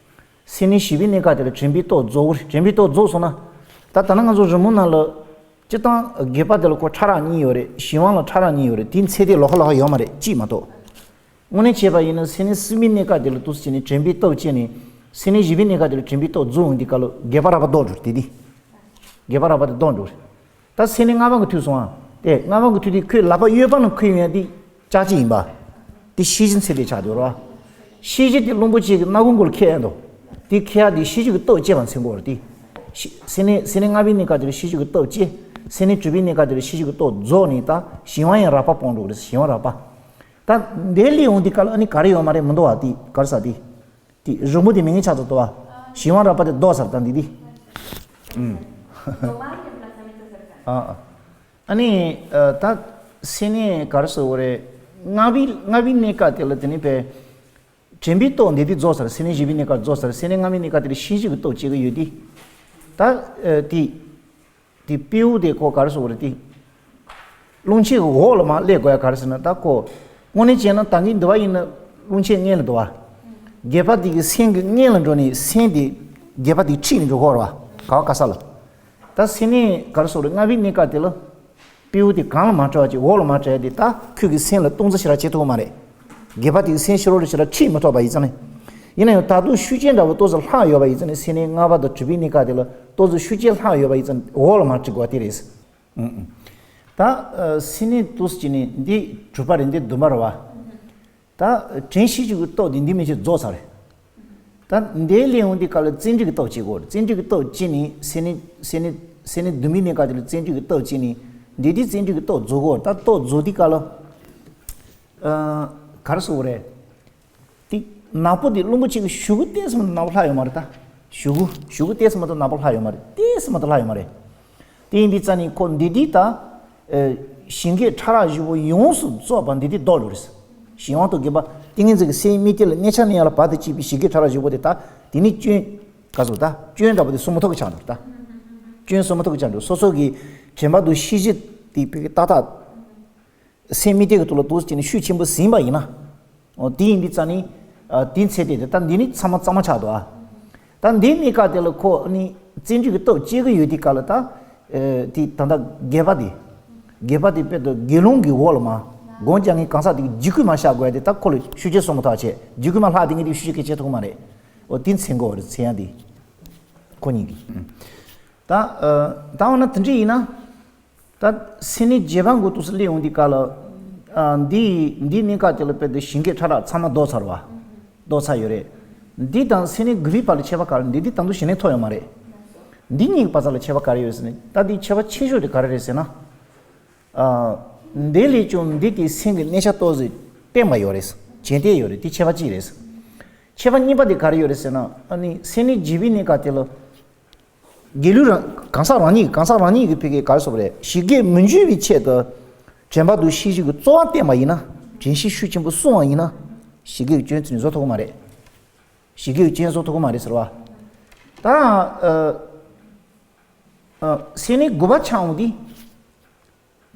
སེམས་གནས་བཞི་པའི་གནས་སྐབས་དེ་ལ་དྲན་པའི་སྟོབས་རྫོགས། དྲན་པའི་སྟོབས་རྫོགས་སོང་ན། ད་ད་ནང་ང་ཚོ་རི་མོ་ནང་ལ། སྤྱིར་བཏང་སྒལ་པ་དེ་ལ་ཁོ་ཕྲ་རགས་གཉིས་ཡོད་རེད། གཞན་དབང་ལ་ཕྲ་རགས་གཉིས་ཡོད་རེད། དེའི་ཚད་དེ་ལོགས་ཀ་ལོགས་ཀ་ཡོད་མ་རེད། གཅིག་མ་གཏོགས། དངོས་གནས་བྱས་པ་ཡིན་ན་སེམས་གནས་གསུམ་པའི་གནས་སྐབས་དེ་ལ་འདུག་སེ་བྱས་ནས་དྲན་པའི་སྟོབས་སྐྱེས་ནས་སེམས་གནས་བཞི་པའི་གནས་སྐབས་དེ་ལ་དྲན་པའི་སྟོབས་རྫོགས་འོང་དུས་སྐབས་ལ་སྒལ་པ་རགས་པ་ལྡོག་འགྲོ་རེད། དེ་དེ། སྒལ་པ་རགས་པ་དེ་ལྡོག་འགྲོ་རེད། ད་སེམས་གནས་ལྔ་པ་གི་ཐུག་སོང་ཨ། དེ་ལྔ་པ་གི་ཐུག་དུས་ཁོའི་ལག་པ་གཡས་པ་ནང་འཁོར་ཡོང་ཡ་དེ་ལྕགས་ཀྱི་ཡིན་པ། དེ་ཤེས་བཞིན་ཚད་དེ་ཆགས་འདུག་ར། ཤེས་བཞིན་དེ་རླུང་པོ་ཆེ་གི་སྣ་ཁུང་གུ་ལ་འཁྱེར་ཡ་འདུག་དེ་འཁྱེར་ཡ་དེ་ཤེས་བཞིན་གྱི་སྟོབས་སྐྱེས་པ་མཚོན་གྱི་ཡོད་རེད་དེ། ཤེས་སེམས་གནས་སེམས་གནས་ལྔ་པའི་གནས་སྐབས་དེ་ལ་ཤེས་བཞིན་གྱི་སྟོབས་སྐྱེས། སེམས་གནས་དྲུག་པའི་གནས་སྐབས་དེ་ལ་ཤེས་བཞིན་གྱི་སྟོབས་རྫོགས་ནས་ད་གཞན་དབང་ཡང་རགས་པ་སྤོང་འགྲོ་གི་རེད། གཞན་དབང་རགས་པ། ད་འདིར་སླེབས་ཡོང་དུས་སྐབས་ལ་ཨ་ནི་ག་རེ་ཡོད་མ་རེད་མི་འདུག་བ། དེ་ག་རེ་ཟ་དེ། དེ་རི་མོ་དེ་མེད་མཁན་ཆགས་ཚར་འདུག་བ། གཞན་དབང་རགས་པ་དེ་ལྡོག་ཚར། ད་འདི་དེ། ཨུམ། ཨ་ཨ། ཨ་ནི་ཨ་ད་སེམས་གནས་ག་རེ་ཟེར་དགོས་རེད། ལྔ་པའི་ལྔ་པའི་གནས་སྐབས་དེ་ལ་དེ་ནི་བས། དྲན་པའི་སྟོབས་འདི་དེ་རྫོགས་ཚར། སེམས་གནས་བཞི་པའི་གནས་སྐབས་རྫོགས་ཚར། སེམས་གནས་ལྔ་པའི་གནས་སྐབས་དེ་ལ་ཤེས་བཞིན་གྱི་སྟོབས་སྐྱེ་གི་ཡོད་དེ། ད་ཨ་དེ། དེ་དཔེའུ་དེ་ཁོ་ག་རེ་ཟེར་དགོས་རེད་དེ། རླུང་ཕྱིན་གྱི་འོག་ལ་མར་སླེབས་དགོས་ཡ་ག་རེ་ཟེར་ན། ད་ཁོ་དངོས་གནས་བྱས་ན་ད་གིན་འདི་བ་ཡིན་ན་རླུང་ཕྱིན་སྔོན་ལ་འདུག་བ། སྒལ་པ་དེ་གི་སེམས་ཀྱི་སྔོན་ལ་འགྲོ་ནས་སེམས་དེ་སྒལ་པ་དེ་ཁྲིད་ནས་འགྲོ་གི་ཡོད་རེད་བ། ག་བ་ག་ས་ལ། ད་སེམས་གནས་ག་རེ་ཟེར་དགོས་རེད། ལྔ་པའི་གནས་སྐབས་དེ་ལ། སྤྲེའུ་དེ་གང་ལ་མ་བྲེལ་བ་ཅིག་འོག་ལ་མ་བྲེལ་ཏེ་ད་ཁོས་ཀྱི་སེམས་ལ་སྟོང་ཙམ་ཞིག་ར་བྱེད་ཐུབ་མ་རེད། སྒལ་པ་དེ་གི་སེམས་ཕྱི་རོལ་ལ་ཞིག་ར་ཁྲིད་མི་ཐུབ་པ་ཡིན་ཙང་ནི། ཡིན་ན་ཡང་ད་དུང་ཤུགས་རྐྱེན་འདྲ་བོ་ཏོག་ཙམ་ལྷག་ཡོད་པ་ཡིན་ཙང་ནི་སེམས་ནི་ལྔ་པ་དང་དྲུག་པའི་གནས་སྐབས་དེ་ལ་ཏོག་ཙམ་ཤུགས་རྐྱེན་ལྷག་ཡོད་པ་ཡིན་ཙང་འོག་ལ་མ་ཁྲིད་དགོས་པ་དེ་རེད། ཨུ་ཨུ། ད་སེམས་ནི་ཏོག་ཙམ་ཅིག་ནི་འདི་དྲུག་པ་རེད། འདི་བདུན་པ་རེད་བ། ད་དྲན་ཤེས་བྱེད་ཀྱི་སྟོབས་དེ་འདི་མི་ཆེ་རྫོགས་ཚར་རེད། ད་འདིའི་སླེབས་ཡོང་དུས་སྐབས་ལ་བརྩོན་འགྲུས་ཀྱི་སྟོབས་བྱེད་དགོས། བརྩོན་འགྲུས་ཀྱི་སྟོབས་བྱས་ནས་སེམས་ནི་སེམས་ནི་སེམས་ནི་བདུན་པའི་གནས་སྐབས་དེ་ལ་བརྩོན་འགྲུས་ཀྱི་སྟོབས་བྱས་ནས་འདི་དེ་བརྩོན་འགྲུས་ཀྱི་སྟོབས་རྫོགས་དགོས། ད་སྟོབས་རྫོགས་དུས་སྐབས་ལ་ཨ་ག་རེ་ཟེར་དགོས་རེད། དེ་ནག་པོ་དེ་རླུང་པོ་ཆེ་གི་གཞུག་གུ་ཏོག་ཙམ་མ་གཏོགས་ནག་པོ་ལྷག་ཡོད་མ་རེད་ད། གཞུག་གུ་གཞུག་གུ་ཏོག་ཙམ་མ་གཏོགས་ནག་པོ་ལྷག་ཡོད་མ་རེད། ཏོག་ཙམ་མ་གཏོགས་ལྷག་ཡོད་མ་རེད། དེ་ཡིན་དུས་ཙ་ནི་ཁོ་འདི་དེ་ད། ཨེ། ཞིང་གི་ཕྲ་རགས་བཞི་པོ་ཡོངས་སུ་རྫོགས་པ་འདི་དེ་ལྡོག་ལོ་རེད། གཞན་དབང་དུ་གྱུར་པ་ཏིང་ངེ་འཛིན་གྱི་སེམས་དམིགས་གཏད་ལ་གནས་ཆ་ནས་ཡང་ལ་བར་དུ་གཅིག་པའི་ཞིང་གི་ཕྲ་རགས་བཞི་པོ་དེ་ད་དེ་ནི་སྐྱོན། ག་ཚོད་ད་སྐྱོན་འདྲ་པོ་དེ་སོ་མ་ཐུབ་ཀྱི་ཆགས་འགྲོ་ད། སྐྱོན་སོ་མ་ཐུབ་ཀྱི་ཆགས་འགྲོ། སོ་སོ་གི་དྲན་པ་དང་ཤེས་བཞིན་དེ་བའི་ཏག་ཏག་སེམས་དམིགས་གཏད་ཀྱི་ཐོག་ལ་ཏོག་ཙམ་ནས་ཤུགས་ཆེན་པོ་ཟིན་པ་ཡིན་ན། འོ་དེ་ཡིན་དུས་ཙ་ནི། ཨ་དེའི་ཚེ་དེ་དེ་ད་འདི་ནི་ཚང་མ་གཙང་མ་ཆགས་འདུག་ཨ། ད་འདིའི་གནས་སྐབས་དེ་ལ་ཁོ་ནི་བརྩོན་འགྲུས་ཀྱི་སྟོབས་སྐྱེ་གི་ཡོད་དུས་སྐབས་ལ་ད། ཨེ་དེ་ད་ལྟ་སྒལ་པ་དེ། སྒལ་པ་དེ་དཔེ་དུ་དགེ་སློང་གི་འོག་ལ་མ། སྒོམ་རྒྱག་མཁན་གང་ཟག་དེ་གི་འཇིགས་སྐུལ་མ་བཞག་དགོས་ཡ་དེ་ད་ཁོ་ལ་ཤུགས་རྐྱེན་སོ་མ་ཐུབ་བྱས། འཇིགས་སྐུལ་མ་ལྷག་དེ་ངས་དེ་ཤུགས་རྐྱེན་སྐྱེ་ཐུབ་ཀྱི་མ་རེད། འོ་དེ་མཚན་གོ་བ་རེད། མཚན་ཡང་དེ། ཁོ་གཉིས་ཀྱི། ད། ཨ་ད་འོ་ན་དེ་འདྲ་ཡིན་ན། ད་སེམས་ནི་རྗེས་དཔག་གི་ཐོག་སུ་སླེབས་ཡོང་དུས་སྐབས་ལ། ཨ་འདི་འདི་གནས་སྐབས་དེ་ལ་དཔེ་དེ་ཞིང་གི་ཕྲ་རགས་ཚང་མ་ལྡོག་ཚར་བ། ལྡོག་ཚར་ཡོད་རེད། འདི་དང་སེམས་ནི་དགུ་པའི་བར་ལ་ཁྱད་པར་ག་རེ། འདི་འདི་དང་དུ་ཞི་གནས་ཐོབ་ཡོད་མ་རེད། འདི་གཉིས་ཀྱི་བར་ལ་ཁྱད་པར་ག་རེ་ཡོད་ཟེར་ན། ད་འདི་ཁྱད་པར་ཆེ་ཤོས་དེ་ག་རེ་རེད་ཟེར་ན། ཨ་འདི་ལས་ཀྱང་འདི་དེ་སེམས་ཀྱི་གནས་ཆ་ཏོག་ཙམ་བརྟན་པ་ཡོད་རེད། རྒྱུན་གཏན་ཡོད་རེད། དེ་ཁྱད་པར་གཅིག་རེད། ཁྱད་པར་གཉིས་པ་དེ་ག་རེ་ཡོད་རེད་ཟེར་ན། ཨ་ནི་སེམས་ནི་རྗེས་དཔག་གནས་སྐབས་དེ་ལ། དགེ་ལུགས་རང་གང་ཟག་རང་ཉིད། གང་ཟག་རང་ཉིད་ཀྱི་ཕ་གིའི་ག་རེ་ཟེར་བ་རེད། ཞི་རྒྱས་མི་འགྱུར་བའི་ཆེད་དུ། དྲན་པ་དང་ཤེས་བཞིན་གྱི་རྩོལ་བ་བསྟེན་པ་ཡིན་ན། དྲན་ཤེས་ཤུགས་ཆེན་པོ་སྲུང་བ་ཡིན་ན། ཞི་རྒྱས་ཀྱི་སྐྱོན་ཚུལ་བཟོ་ཐུབ་ཀྱི་མ་རེད། ཞི་རྒྱས་ཀྱི་སྐྱོན་བཟོ་ཐུབ་ཀྱི་མ་རེད་ཟེར་བ། ད། ཨ་ཨ་སེམས་ནི་དགུ་པ་ཆགས་འོང་དུས།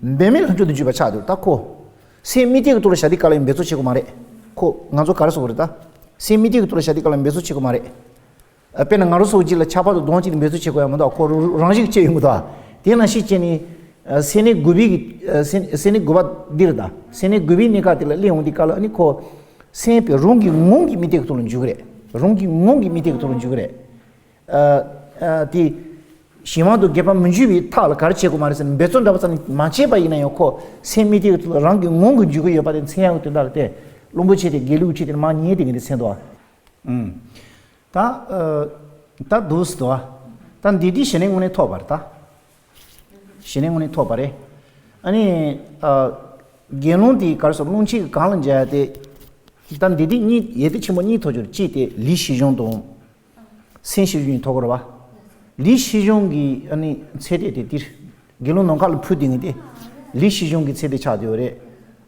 འབད་མེད་ལྷུན་གྱིས་འཇུག་པ་ཆགས་འདུག་ད་ཁོ། སེམས་དམིགས་གཏད་ཀྱི་ཐོག་ལ་བཞག་དུས་སྐབས་ལ་འབད་རྩོལ་བྱེད་དགོས་མ་རེད། ཁོ་ང་ཚོ་ག་རེ་ཟེར་དགོས་རེད་ད། སེམས་དམིགས་གཏད་ཀྱི་ཐོག་ལ་བཞག་དུས་སྐབས་ལ་འབད་རྩོལ་བྱེད་དགོས་མ་རེད། ཨ་དཔེར་ན་ང་རང་ཚོ་གཅིག་ལ་ཆགས་པ་དང་གདོང་གཅིག་ལ་འབད་རྩོལ་བྱེད་དགོས་ཡ་མི་འདུག་ཁོ་རང་རང་བཞིན་གྱིས་སྐྱེ་ཡོང་གི་འདུག་དེ་ནང་བཞིན་བྱས་ནས། ཨ་སེམས་ནི་དགུ་པའི་གི་ཨ་སེམས་སེམས་ནི་དགུ་པ་འདི་རེད་ད། སེམས་ནི་དགུ་པའི་གནས་སྐབས་དེ་ལ་སླེབས་འོང་དུས་སྐབས་ལ་ཨ་ནི་ཁོ། སེམས་དཔེ་རང་གི་ངང་གིས་དམིགས་གཏད་ཀྱི་ཐོག་ལ་འཇུག་གི་རེད། རང་གི་ངང་གིས་དམིགས་གཏད་ཀྱི་ཐོག་ལ་འཇུག་གི་རེད། ཨ་ཨ་དེ། གཞན་དབང་དུ་སྒལ་པ་མི་འཇུག་པའི་ཐབས་ལ་ག་རེ་བྱེད་དགོས་མ་རེད་ཟེར་ན། འབད་རྩོལ་འདྲ་པོ་ཙམ་མ་བྱས་པ་ཡིན་ན་ཡང་ཁོ་སེམས་དམིགས་གཏད་ཀྱི་ཐོག་ལ་རང་གི་ངང་གིས་འཇུག་གི་ཡོད་པ་དེ་མཚོན་ཡག་གི་དོན་དག་ལ་བརྟེན། རླུང་པོ་ཆེ་དེ་དགེ་ལུགས་ཆེ་དེ་མར་ཉལ་དེ་གི་འདི་མཚོན་འདུག་ཨ། ཨུམ། ད་ཨ་ད་འདུག་སེ་འདུག་ཨ། ད་འདི་འདི་ཞི་གནས་དངོས་གནས་ཐོབ་པ་རེད་ད། ཞི་གནས་དངོས་གནས་ཐོབ་པ་རེད། ཨ་ནི། ཨ་དགེ་སློང་དེ་ག་རེ་ཟེར། རླུང་ཆེན་གྱིས་གང་ལ་འཇལ་ཏེ། ད་འདི་འདི་གཉིས་ཡེ་དེ་ཆེན་པོ་གཉིས་ཐོབ་རྒྱུར་གཅིག་དེ་ལུས་ཤེས་བྱུང་དང་། སེམས་ཤེས་བྱུང་གཉིས་ཐོབ་དགོས་རེད་བ། ལུས་ཤེས་བྱུང་གི་ཨ་ནི་ཚད་དེ་དེ་དེར། དགེ་སློང་ནམ་མཁའ་ལ་འཕུར་དེ་ངེས་ཏེ། ལུས་ཤེས་བྱུང་གི་ཚད་དེ་ཆགས་དེ་ཡོད་རེད།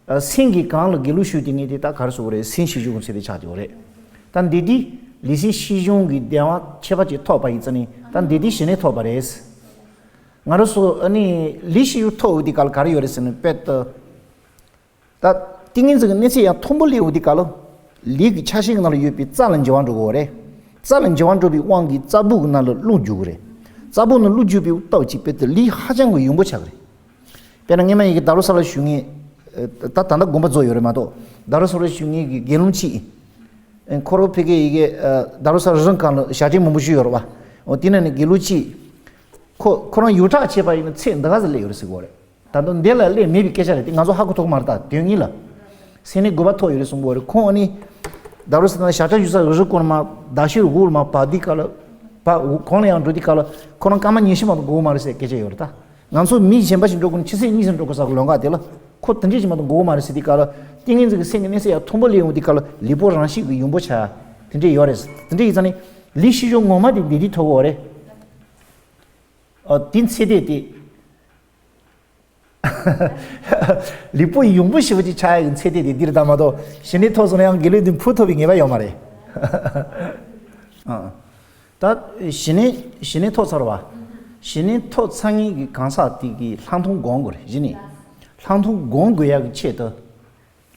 ཨ་སེམས་ཀྱིས་གང་ལ་དགེ་ལུགས་ཞུགས་དེ་ངེས་ཏེ་ད་ག་རེ་ཟེར་དགོས་རེད། སེམས་ཤེས་བྱུང་གི་ཚད་དེ་ཆགས་དེ་ཡོད་རེད། ད་འདི་འདི་ལུས་སེམས་ཤེས་བྱུང་གི་བདེ་བ་ཁྱད་པར་ཅན་ཐོབ་པ་ཡིན་ཙང་ནི་ད་འདི་འདི་ཞི་གནས་ཐོབ་པ་རེད། ང་རང་ཚོ་ཨ་ནི་ལུས་ཤེས་བྱུང་ཐོབ་ཡོང་དུས་སྐབས་ལ་ག་རེ་ཡོད་རེད་ཟེར་ན། དཔེར་ན། ད་ཏིང་ངེ་འཛིན་གྱི་གནས་ཚད་ཡང་མཐོན་པོ་སླེབས་ཡོང་དུས་སྐབས་ལ། ལུས་ཀྱི་ཆ་ཤས་ཀྱི་ནང་ལ་ཡོད་པའི་རྩ་ལ་འགྱུར་བ་འགྲོ་གི་ཡོད་རེད། རྩ་ལ་འགྱུར་བ་འགྲོ་བའི་དབང་གིས་རྩ་བུག་གི་ནང་ལ་རླུང་རྒྱུག་གི་རེད། རྩ་བུག་ནང་རླུང་རྒྱུག་པའི་སྟབས་ཀྱིས་དཔེར་ན་ལུས་ཧ་ཅང་གི་ཡོན་པོ་ཆགས་ཀྱི་རེད། དཔེར་ན་སྔོན་མ་ཡི་གེ་ད་རུ་ས་ལ་བཞུགས་མཁན། ད་ད་ལྟ་དགོངས་པ་རྫོགས་ཡོད་རེད་མ་གཏོགས། ད་རུ་ས་ལ་བཞུགས་མཁན་གྱི་དགེ་སློང་གཅིག་ཁོ་རང་ཕ་གི་ཡི་གེ་ད་རུ་ས་རི་རང་གང་ལ་ཞབས་བརྟན་མང་པོ་ཞུས་ཡོད་རེད་བ། འོ་དེ་ནང་ནས་དགེ་སློང་གཅིག་ཁོ་ཁོ་རང་ཡོངས་གྲགས་བྱས་པ་ཡིན་ན་ཚད་འདི་ག་ཟེ་སླེབས་ཡོད་རེད་ཟེར་གོ་རེད། ད་དུང་འདི་ལ་སླེབས་མེད་པའི་སྐད་ཆ་རེད་དེ། ང་ཚོ་ཧ་གོ་ཐུབ་མ་རེད། ད་དོན་དངོས་ལ། སེམས་ནི་དགུ་པ་ཐོབ་ཡོད་རེད་གསུང་གི་ཡོད་རེད། ཁོང་ཨ་ནི། ད་རུ་ས་ན་ཞབས་བྲ་ཞུ་ས་རི་རི་ཀོ་ན་མ་ད་ཤི་རུ་གུ་རུ་མ་བ་དི་ག་ལ། བ་གོང་ལ་ཡང་འགྲོ་དི་ག་ལ། ཁོ་རང་སྐར་མ་ཉི་ཤུ་མ་གཏོགས་འགོར་མ་རེད་ཟེར་སྐད་ཆ་ཡོད་རེད་ད། ང་ཚོ་མི་གཞན་པ་ཞིག་འགྲོ་དགོས་ན་ཆུ་ཚོད་གཉིས་ཙམ་འགྲོ་དགོས་ས་གི་ལོ་འགའ་དེ་ལ་ཁོ་དེ་འདྲས་ཞིག་མ་གཏོགས་འགོར་མ་རེད་ཟེར་དི་ག་ལ། ཏིང་ངེ་འཛིན་གྱི་སེམས་ཀྱི་གནས་ཚད་ཡང་མཐོན་པོ་སླེབས་ཡོང་དི་ག་ལ་ལུས་པོ་རང་བཞིན་གྱི་ཡོན་པོ་ཆགས་དེ་འདྲས་ཡོད་རེད། དེ་འདྲས་ཡིན་ཙང་ནི་ལུས་ཤེས་བྱུང་ངོ་མ་དེ་འདི་དེ་ཐོབ་གོ་རེད། ཨ་དེ་ཚེ་དེ་དེ། ལུས་པོ་ཡོན་པོ་ཞེ་པོ་ཅིག་ཆགས་ཡག་གི་ཚད་དེ་དེ་འདིར་ད་མ་གཏོགས་ཞི་གནས་ཐོབ་སོང་ན་ཡང་དགེ་ལུགས་འདི་འཕུར་ཐུབ་པའི་ངེས་པ་ཡོད་མ་རེད། ཨ། ད་ཞི་གནས་ཞི་གནས་ཐོབ་ཚར་བ། ཞི་གནས་ཐོབ་ཚར་མཁན་གྱི་གང་ཟག་དེ་གིས་ལྷག་མཐོང་སྒོམ་དགོས་རེད། གཞི་ནས་ལྷག་མཐོང་སྒོམ་དགོས་ཡག་གི་ཆེད་དུ།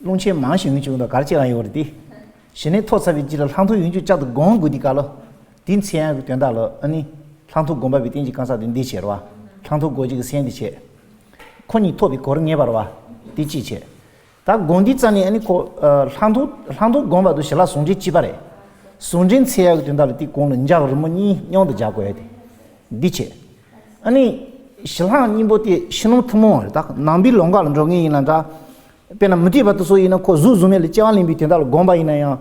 རླུང་ཆེན་མང་ཞིག་ཡོང་བྱུང་དང་གར་བྱེད་རང་ཡོད་རེད་དེ། ཞི་གནས་ཐོབ་ཚར་བའི་རྗེས་ལ་ལྷག་མཐོང་ཡོང་རྒྱུ་བསྐྱར་དུ་སྒོམ་དགོས་དུས་སྐབས་ལ། དེ་མཚོན་ཡག་གི་དོན་དག་ལ་ཨ་ནི། ལྷག་མཐོང་སྒོམ་པ་པའི་རྟེན་གྱི་གང་ཟག་དེ་འདི་བྱེད་རོགས། ལྷག་མཐོང་སྒོམ་བྱེད་ཀྱི་སེམས་འདི་བྱེད། ཁོ་གཉིས་ཐོབ་པའི་གོ་རིམ་ངེས་པ་རེད་བ། དེ་གཅིག་བྱས། ད་དགོངས་འདུས་རྩ་ནས་ཨ་ནི་ཁོ་ཨ་ལྷག་མཐོང་ལྷག་མཐོང་སྒོམ་པ་དང་ཞི་ལྷག་ཟུང་འབྲེལ་གཅིག་པ་རེད། ཟུང་འབྲེལ་འཚལ་ཡག་གི་དོན་དག་ལ་དེའི་གོང་ལ་འཇའ་རིང་མོ་གཉིས་མཉམ་དུ་སྦྱར་དགོས་ཡ་དེ། འདི་བྱས། ཨ་ནི་ཞི་ལྷག་གཉིས་པོ་དེ་ཕྱི་ནང་ཐུན་མོང་བ་རེད། ད་ནང་པའི་ལམ་ཁ་ལ་འགྲོ་མཁན་ཡིན་ན་འདྲ། དཔེར་ན་མུ་སྟེགས་པ་དེ་ཚོ་ཡིན་ན་ཁོ་གཟུགས་གཟུགས་མེད་ལ་སྐྱེ་བ་ལེན་པའི་དོན་དག་ལ་སྒོམ་པ་ཡིན་ན་ཡང་།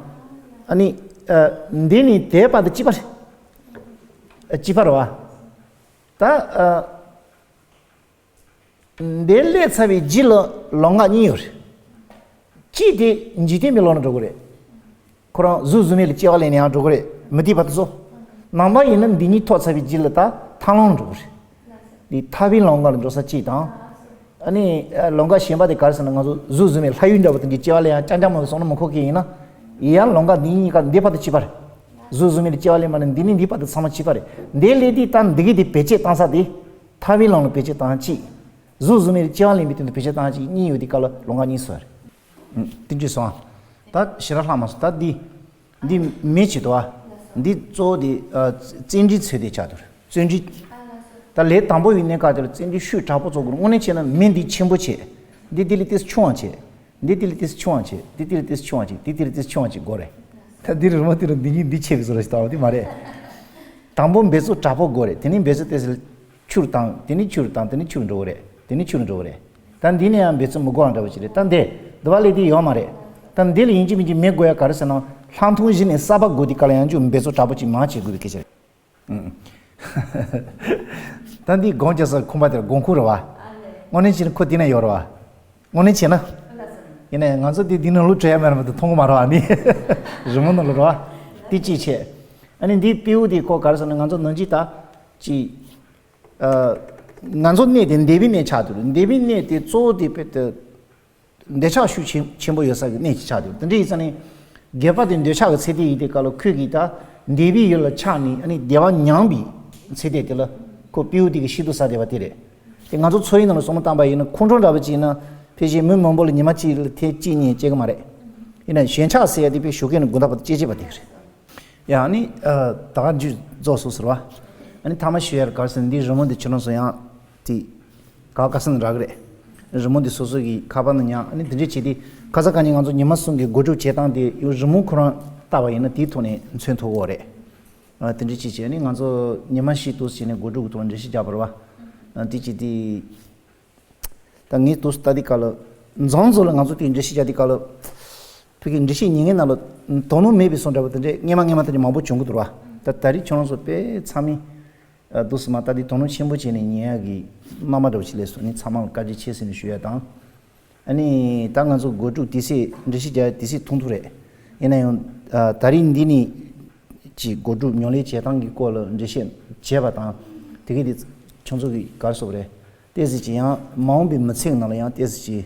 ཨ་ནི་ཨ་འདི་ནི་དེ་བར་དུ་གཅིག་པ་རེད། གཅིག་པ་རེད་བ། ད་ཨ། འདི་སླེབས་ཚར་བའི་རྗེས་ལ་ལམ་ཁ་གཉིས་ཡོད་རེད། གཅིག་དེ་འཇིག་རྟེན་པའི་ལམ་ལ་འགྲོ་གི་རེད། ཁོ་རང་གཟུགས་གཟུགས་མེད་ལ་སྐྱེ་བ་ལེན་ནས་ཡང་འགྲོ་གི་རེད། མུ་སྟེགས་པ་དེ་ཚོ། ནང་པ་ཡིན་ན་འདི་གཉིས་ཐོབ་ཚར་བའི་རྗེས་ལ་ད་ཐར་ལམ་ལ་འགྲོ་གི་རེད། འདི་ཐར་པའི་ལམ་ཁ་ལ་འགྲོ་ས་གཅིག་དང་། ཨ་ནི་ལམ་ཁ་གཞན་པ་དེ་ག་རེ་ཟེར་ན་ང་ཚོ་གཟུགས་གཟུགས་མེད་ལྷ་ཡུལ་འདྲ་བོ་དེ་འདྲའི་སྐྱེ་བ་ལེན་ཡང་རྐྱང་རྐྱང་མ་གི་བསམ་བློ་མི་འཁོར་མཁན་ཡིན་ན། ཡང་ལམ་ཁ་འདི་གཉིས་ཀ་འདི་བར་དུ་གཅིག་པ་རེད། གཟུགས་གཟུགས་མེད་ལ་སྐྱེ་བ་ལེན་པ་ནི་འདི་ནི་འདི་བར་དུ་ཚང་མ་གཅིག་པ་རེད། འདི་སླེབས་དུས་ད་འདི་གི་དེ་བེད་སྤྱོད་བཏང་ས་དེ། ཐར་པའི་ལམ་ལ་བེད་སྤྱོད་བཏང་གཅིག་གཟུགས་གཟུགས་མེད་ལ་སྐྱེ་བ་ལེན་པའི་དོན་དུ་བེད་སྤྱོད་བཏང་གཅིག་གཉིས་ཡོད་དེ་ག་ལ་ལོང་ག་གཉིས་སོ་རེད། ཨུམ། དེ་འདྲ་སོང་། ད་ཞེ་དྲག་ལྷག་མ་སོང་། ད་འདི། འདི་མེ་བྱེད་དོ། འདི་གཙོ་བོ་དེ་ཨ་བརྩོན་འགྲུས་ཚོད་ལྟའི་ཆ་དུ་རེད། བརྩོན་འགྲུས། ད་ལས་དང་པོ་ཡིན་ནའི་ག་དེ་ལ་བརྩོན་འགྲུས་ཤུགས་དྲག་པོ་བཙོག་དགོས་རེད། དངོས་གནས་བྱས་ན་མེ་འདི་ཆེན་པོ་བྱེད། འདི་དེ་ལས་ཏོག་ཙམ་ཆུང་བ་བྱེད། འདི་དེ་ལས་ཏོག་ཙམ་ཆུང་བ་བྱེད། འདི་དེ་ལས་ཏོག་ཙམ་ཆུང་བ་བྱེད། འདི་དེ་ལས་ཏོག་ཙམ་ཆུང་བ་བྱེད་དགོས་རེད། ད་འདི་རི་མོ་དེ་རུ་འདི་གཉིས་འདི་ཆེ་བའི་བཟོ་འདྲ་ཞིག་བཏང་བ་དེ་མ་རེད། དང་པོ་འབད་རྩོལ་དྲག་པོ་དགོས་རེད། དེ་ནས་འབད་རྩོལ་ཏོག་ཙམ་ཆུར་བཏང་། དེ་ནས་ཆུར་བཏང་། དེ་ནས་ཆུར་འགྲོ་གི་རེད། དེ་ནས་ཆུར་འགྲོ་གི་རེད། ད་འདི་ནས་ཡང་འབད་རྩོལ་མི་དགོས་པ་འདྲ་བོ་ཅིག་རེད། ད་འདི་འདི་བ་ལས་དེ་ཡོད་མ་རེད། ད་འདི་ལ་ཡིན་གཅིག་མིན་གཅིག་མེ་དགོས་ཡ་ག་རེ་ཟེར་ན། ལྷག་མཐོང་གཞི་ནས་གསར་པ་དགོས་དུས་སྐབས་ལ་ཡང་ཅུང་འབད་རྩོལ་དྲག་པོ་ཅིག་མང་བྱེད་དགོས་པའི་སྐད་ཆ་རེད། ཨང་། ད་འདི་སྒོམ་རྒྱག་ས་ཁང་པ་དེར་སྒོམ་ཁུག་རེད་བ། དངོས་གནས་བྱས་ན་ཁོ་དེ་ན་ཡོད་རེད་བ། དངོས་གནས་བྱས་ན། ཡིན་ནའི་ང་ཚོ་དེ་འདི་ནང་ལོག་བྲོས་ཡ་མེད་རེད་མ་གཏོགས་མཐོང་གི་མ་རེད་བ་ནི། རི་མོ་ནང་ལོག་རེད་བ། དེ་གཅིག་བྱས། ཨ་ནི་འདི་སྤྲེའུ་དེ་ཁོ་ག་རེ་ཟེར་ན་ང་ཚོ་ནང་ཆོས་ད། ཅིག་ཨ། ང་ཚོ་གནས་དེ་འདས་པའི་གནས་ཆགས་འདུག་འདས་པའི་གནས་དེ་གཙོ་བོ་དེ་དཔེ་དེ། འདོད་ཆགས་ཤུགས་ཆེན་ཆེན་པོ་ཡོད་ས་གི་གནས་ཅིག་ཆགས་འདུག་དེ་འདྲ་ཡིན་ཙང་ནི། སྒེར་པ་དེ་འདོད་ཆགས་ཀྱི་ཚད་དེ་ཡིན་དེ་ག་ལ་ཁོས་ཀྱིས་ད། འདས་པའི་ཡུལ་ལ་ཆགས་ནས་ཨ་ནི་བདེ་བ་མྱངས་པའི་ཚད་དེ་དེ་ལ། ཁོ་སྤྲེའུ་དེ་གི་ཤི་དུ་ས་བསྡད་པ་དེ་རེད། དེ་ང་ཚོ་ཚོ་བའི་ནང་ལ་བསམ་བློ་བཏང་པ་ཡིན་ན་ཁོང་ཁྲོ་འདྲ་བོ་ཅིག་ཡིན་ན། ཕལ་ཆེར་མི་མང་པོ་ལ་ཉི་མ་གཅིག་ལ་ཐེངས་གཅིག་གཉིས་སྐྱེ་གི་མ་རེད། ཡིན་ན་ཞེན་ཆགས་ཟེར་ཡ་དེ་དཔེ་ཞོགས་ཀས་ནས་དགུན་ཟླ་བར་དུ་སྐྱེ་བྱེད་པ་དེ་གི་རེད། ཡང་ནི། ད་ག་མཇུག་རྫོགས་སོང་ཟེར་བ། ཨ་ནི་ཐ་མ་ཞུ་ཡ་ལ་ག་རེ་ཟེར་ན་འདི་རི་མོ་འདི་ཁྱེད་རང་ཚོ་ཡང་དེ། ག་ག་ས་ནས་རག་གི་རེད། རི་མོ་འདི་སོ་སོ་གི་ཁ་པར་ནང་ཉར། ཨ་ནི་དེ་འདྲས་བྱས་ཏེ་ཁ་ས་ག་ནས་ང་ཚོ་ཉི་མ་གསུམ་གྱི་སྒོ་ཕྱུགས་བྱེད་སྟངས་དེ་ཡང་རི་མོ་ཁོ་རང་ལྟ་བ་ཡིན་ན་དེའི་ཐོག་ནས་མཚོན་ཐུབ་ཀྱི་རེད། ཨ་དེ་འདྲས་བྱས་བྱས་ཨ་ནི་ང་ཚོ་ཉི་མ་བཞི་དུ་བྱས་ནས་སྒོ་ཕྱུགས་ཀྱི་ཐོག་འགྲེལ་བཤད་རྒྱག་པ་རེད་བ། ཨ་དེ་བྱས་ཏེ། ད་ངས་དུས་སུ་ལྟ་དུས་སྐབས་ལ། མཚམས་མཚམས་ལ་ང་ཚོ་དེའི་འགྲེལ་བཤད་རྒྱག་དུས་སྐབས་ལ། བོད་ཀྱི་འགྲེལ་བཤད་ཉན་མཁན་རྣམས་ལ་དོ་སྣང་མེད་པའི་བཟོ་འདྲ་བོ་དེ་འདྲས་སྔོན་མ་སྔོན་མ་དེ་འདྲས་མང་པོ་བྱུང་གི་འདུག་ར། ད་ད་རེས་ཁྱོད་རང་ཚོ་དཔེ་ཚང་མས། ཨ་དུས་སུ་མ་ལྟ་དུས་དོ་སྣང་ཆེན་པོ་བྱས་ནས་ཉན་ཡག་གི་རྣམ་པ་འདྲ་བོ་ཞིག་སླེབས་སོང་། ངས་ཚང་མ་ལ་བཀའ་དྲིན་ཆེ་ཟེར་ནས་ཞུ་ཡ་དང་། ཨ་ནི་ད་ང་ཚོ་སྒོ་ཕྱུགས་དུས་ཚོད་འགྲེལ་བཤད་རྒྱག་ཡ་དུས་ཚོད་ཐུང་ཐུང་རེད། ཡིན་ན་ཡང་། ཨ་ད་རེས་འདི་ནས་ཀྱི་སྒོ་ཕྱུགས་ཉམས་ལེན་བྱེད་སྟངས་ཀྱི་སྐོར་ལ་འགྲེལ་བཤད་བྱས་པ་དང་། དེ་གས་དེ་ཁྱོད་ཚོ་གི་ག་རེ་ཟེར་དགོས་རེད། ཏོག་ཙམ་ཅིག་ཡང་མ་འོངས་པའི་མི་ཚེ་གི་ནང་ལ་ཡང་ཏོག་ཙམ་ཅིག་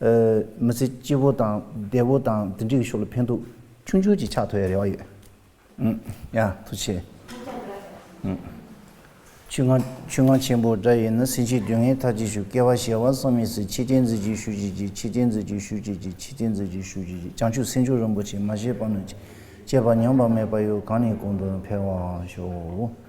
ཨ་མི་ཚེ་སྐྱིད་པོ་དང་བདེ་པོ་དང་དེ་འདྲའི་ཕྱོགས་ལ་ཕན་ཐོགས་ཆུང་ཆུང་ཅིག་ཆགས་ཐུབ་ཡ་རེ་བ་ཡོད། ཨུམ། ཡ་ཐུགས་རྗེ་ཆེ། ཨུམ། ཆོས་རྔ་ཆོས་རྔ་ཆེན་པོ་སྒྲ་ཡིས་ནི། སེམས་ཅན་སྡུག་བསྔལ་མཐར་གྱིས་གཞོམ། སྐྱེ་བ་བྱེ་བ་བསམ་མི་སྲིད། མཆོད་རྟེན་མཛོད་ཅིག་ཞུ་བྱེད་ཅིག་མཆོད་རྟེན་མཛོད་ཅིག་ཞུ་བྱེད་ཅིག་མཆོད་རྟེན་མཛོད་ཅིག་ཞུ་བྱེད་ཅིག་བྱང་ཆུབ་སེམས་མཆོག་རིན་པོ་ཆེ། མ་སྐྱེས་པ་རྣམས་ཀྱི་སྐྱེས་པ་ཉམས་པ་མེད་པར་ཡོད། གང་ནས་གང་དུ་འཕེལ་བར་ཤོག།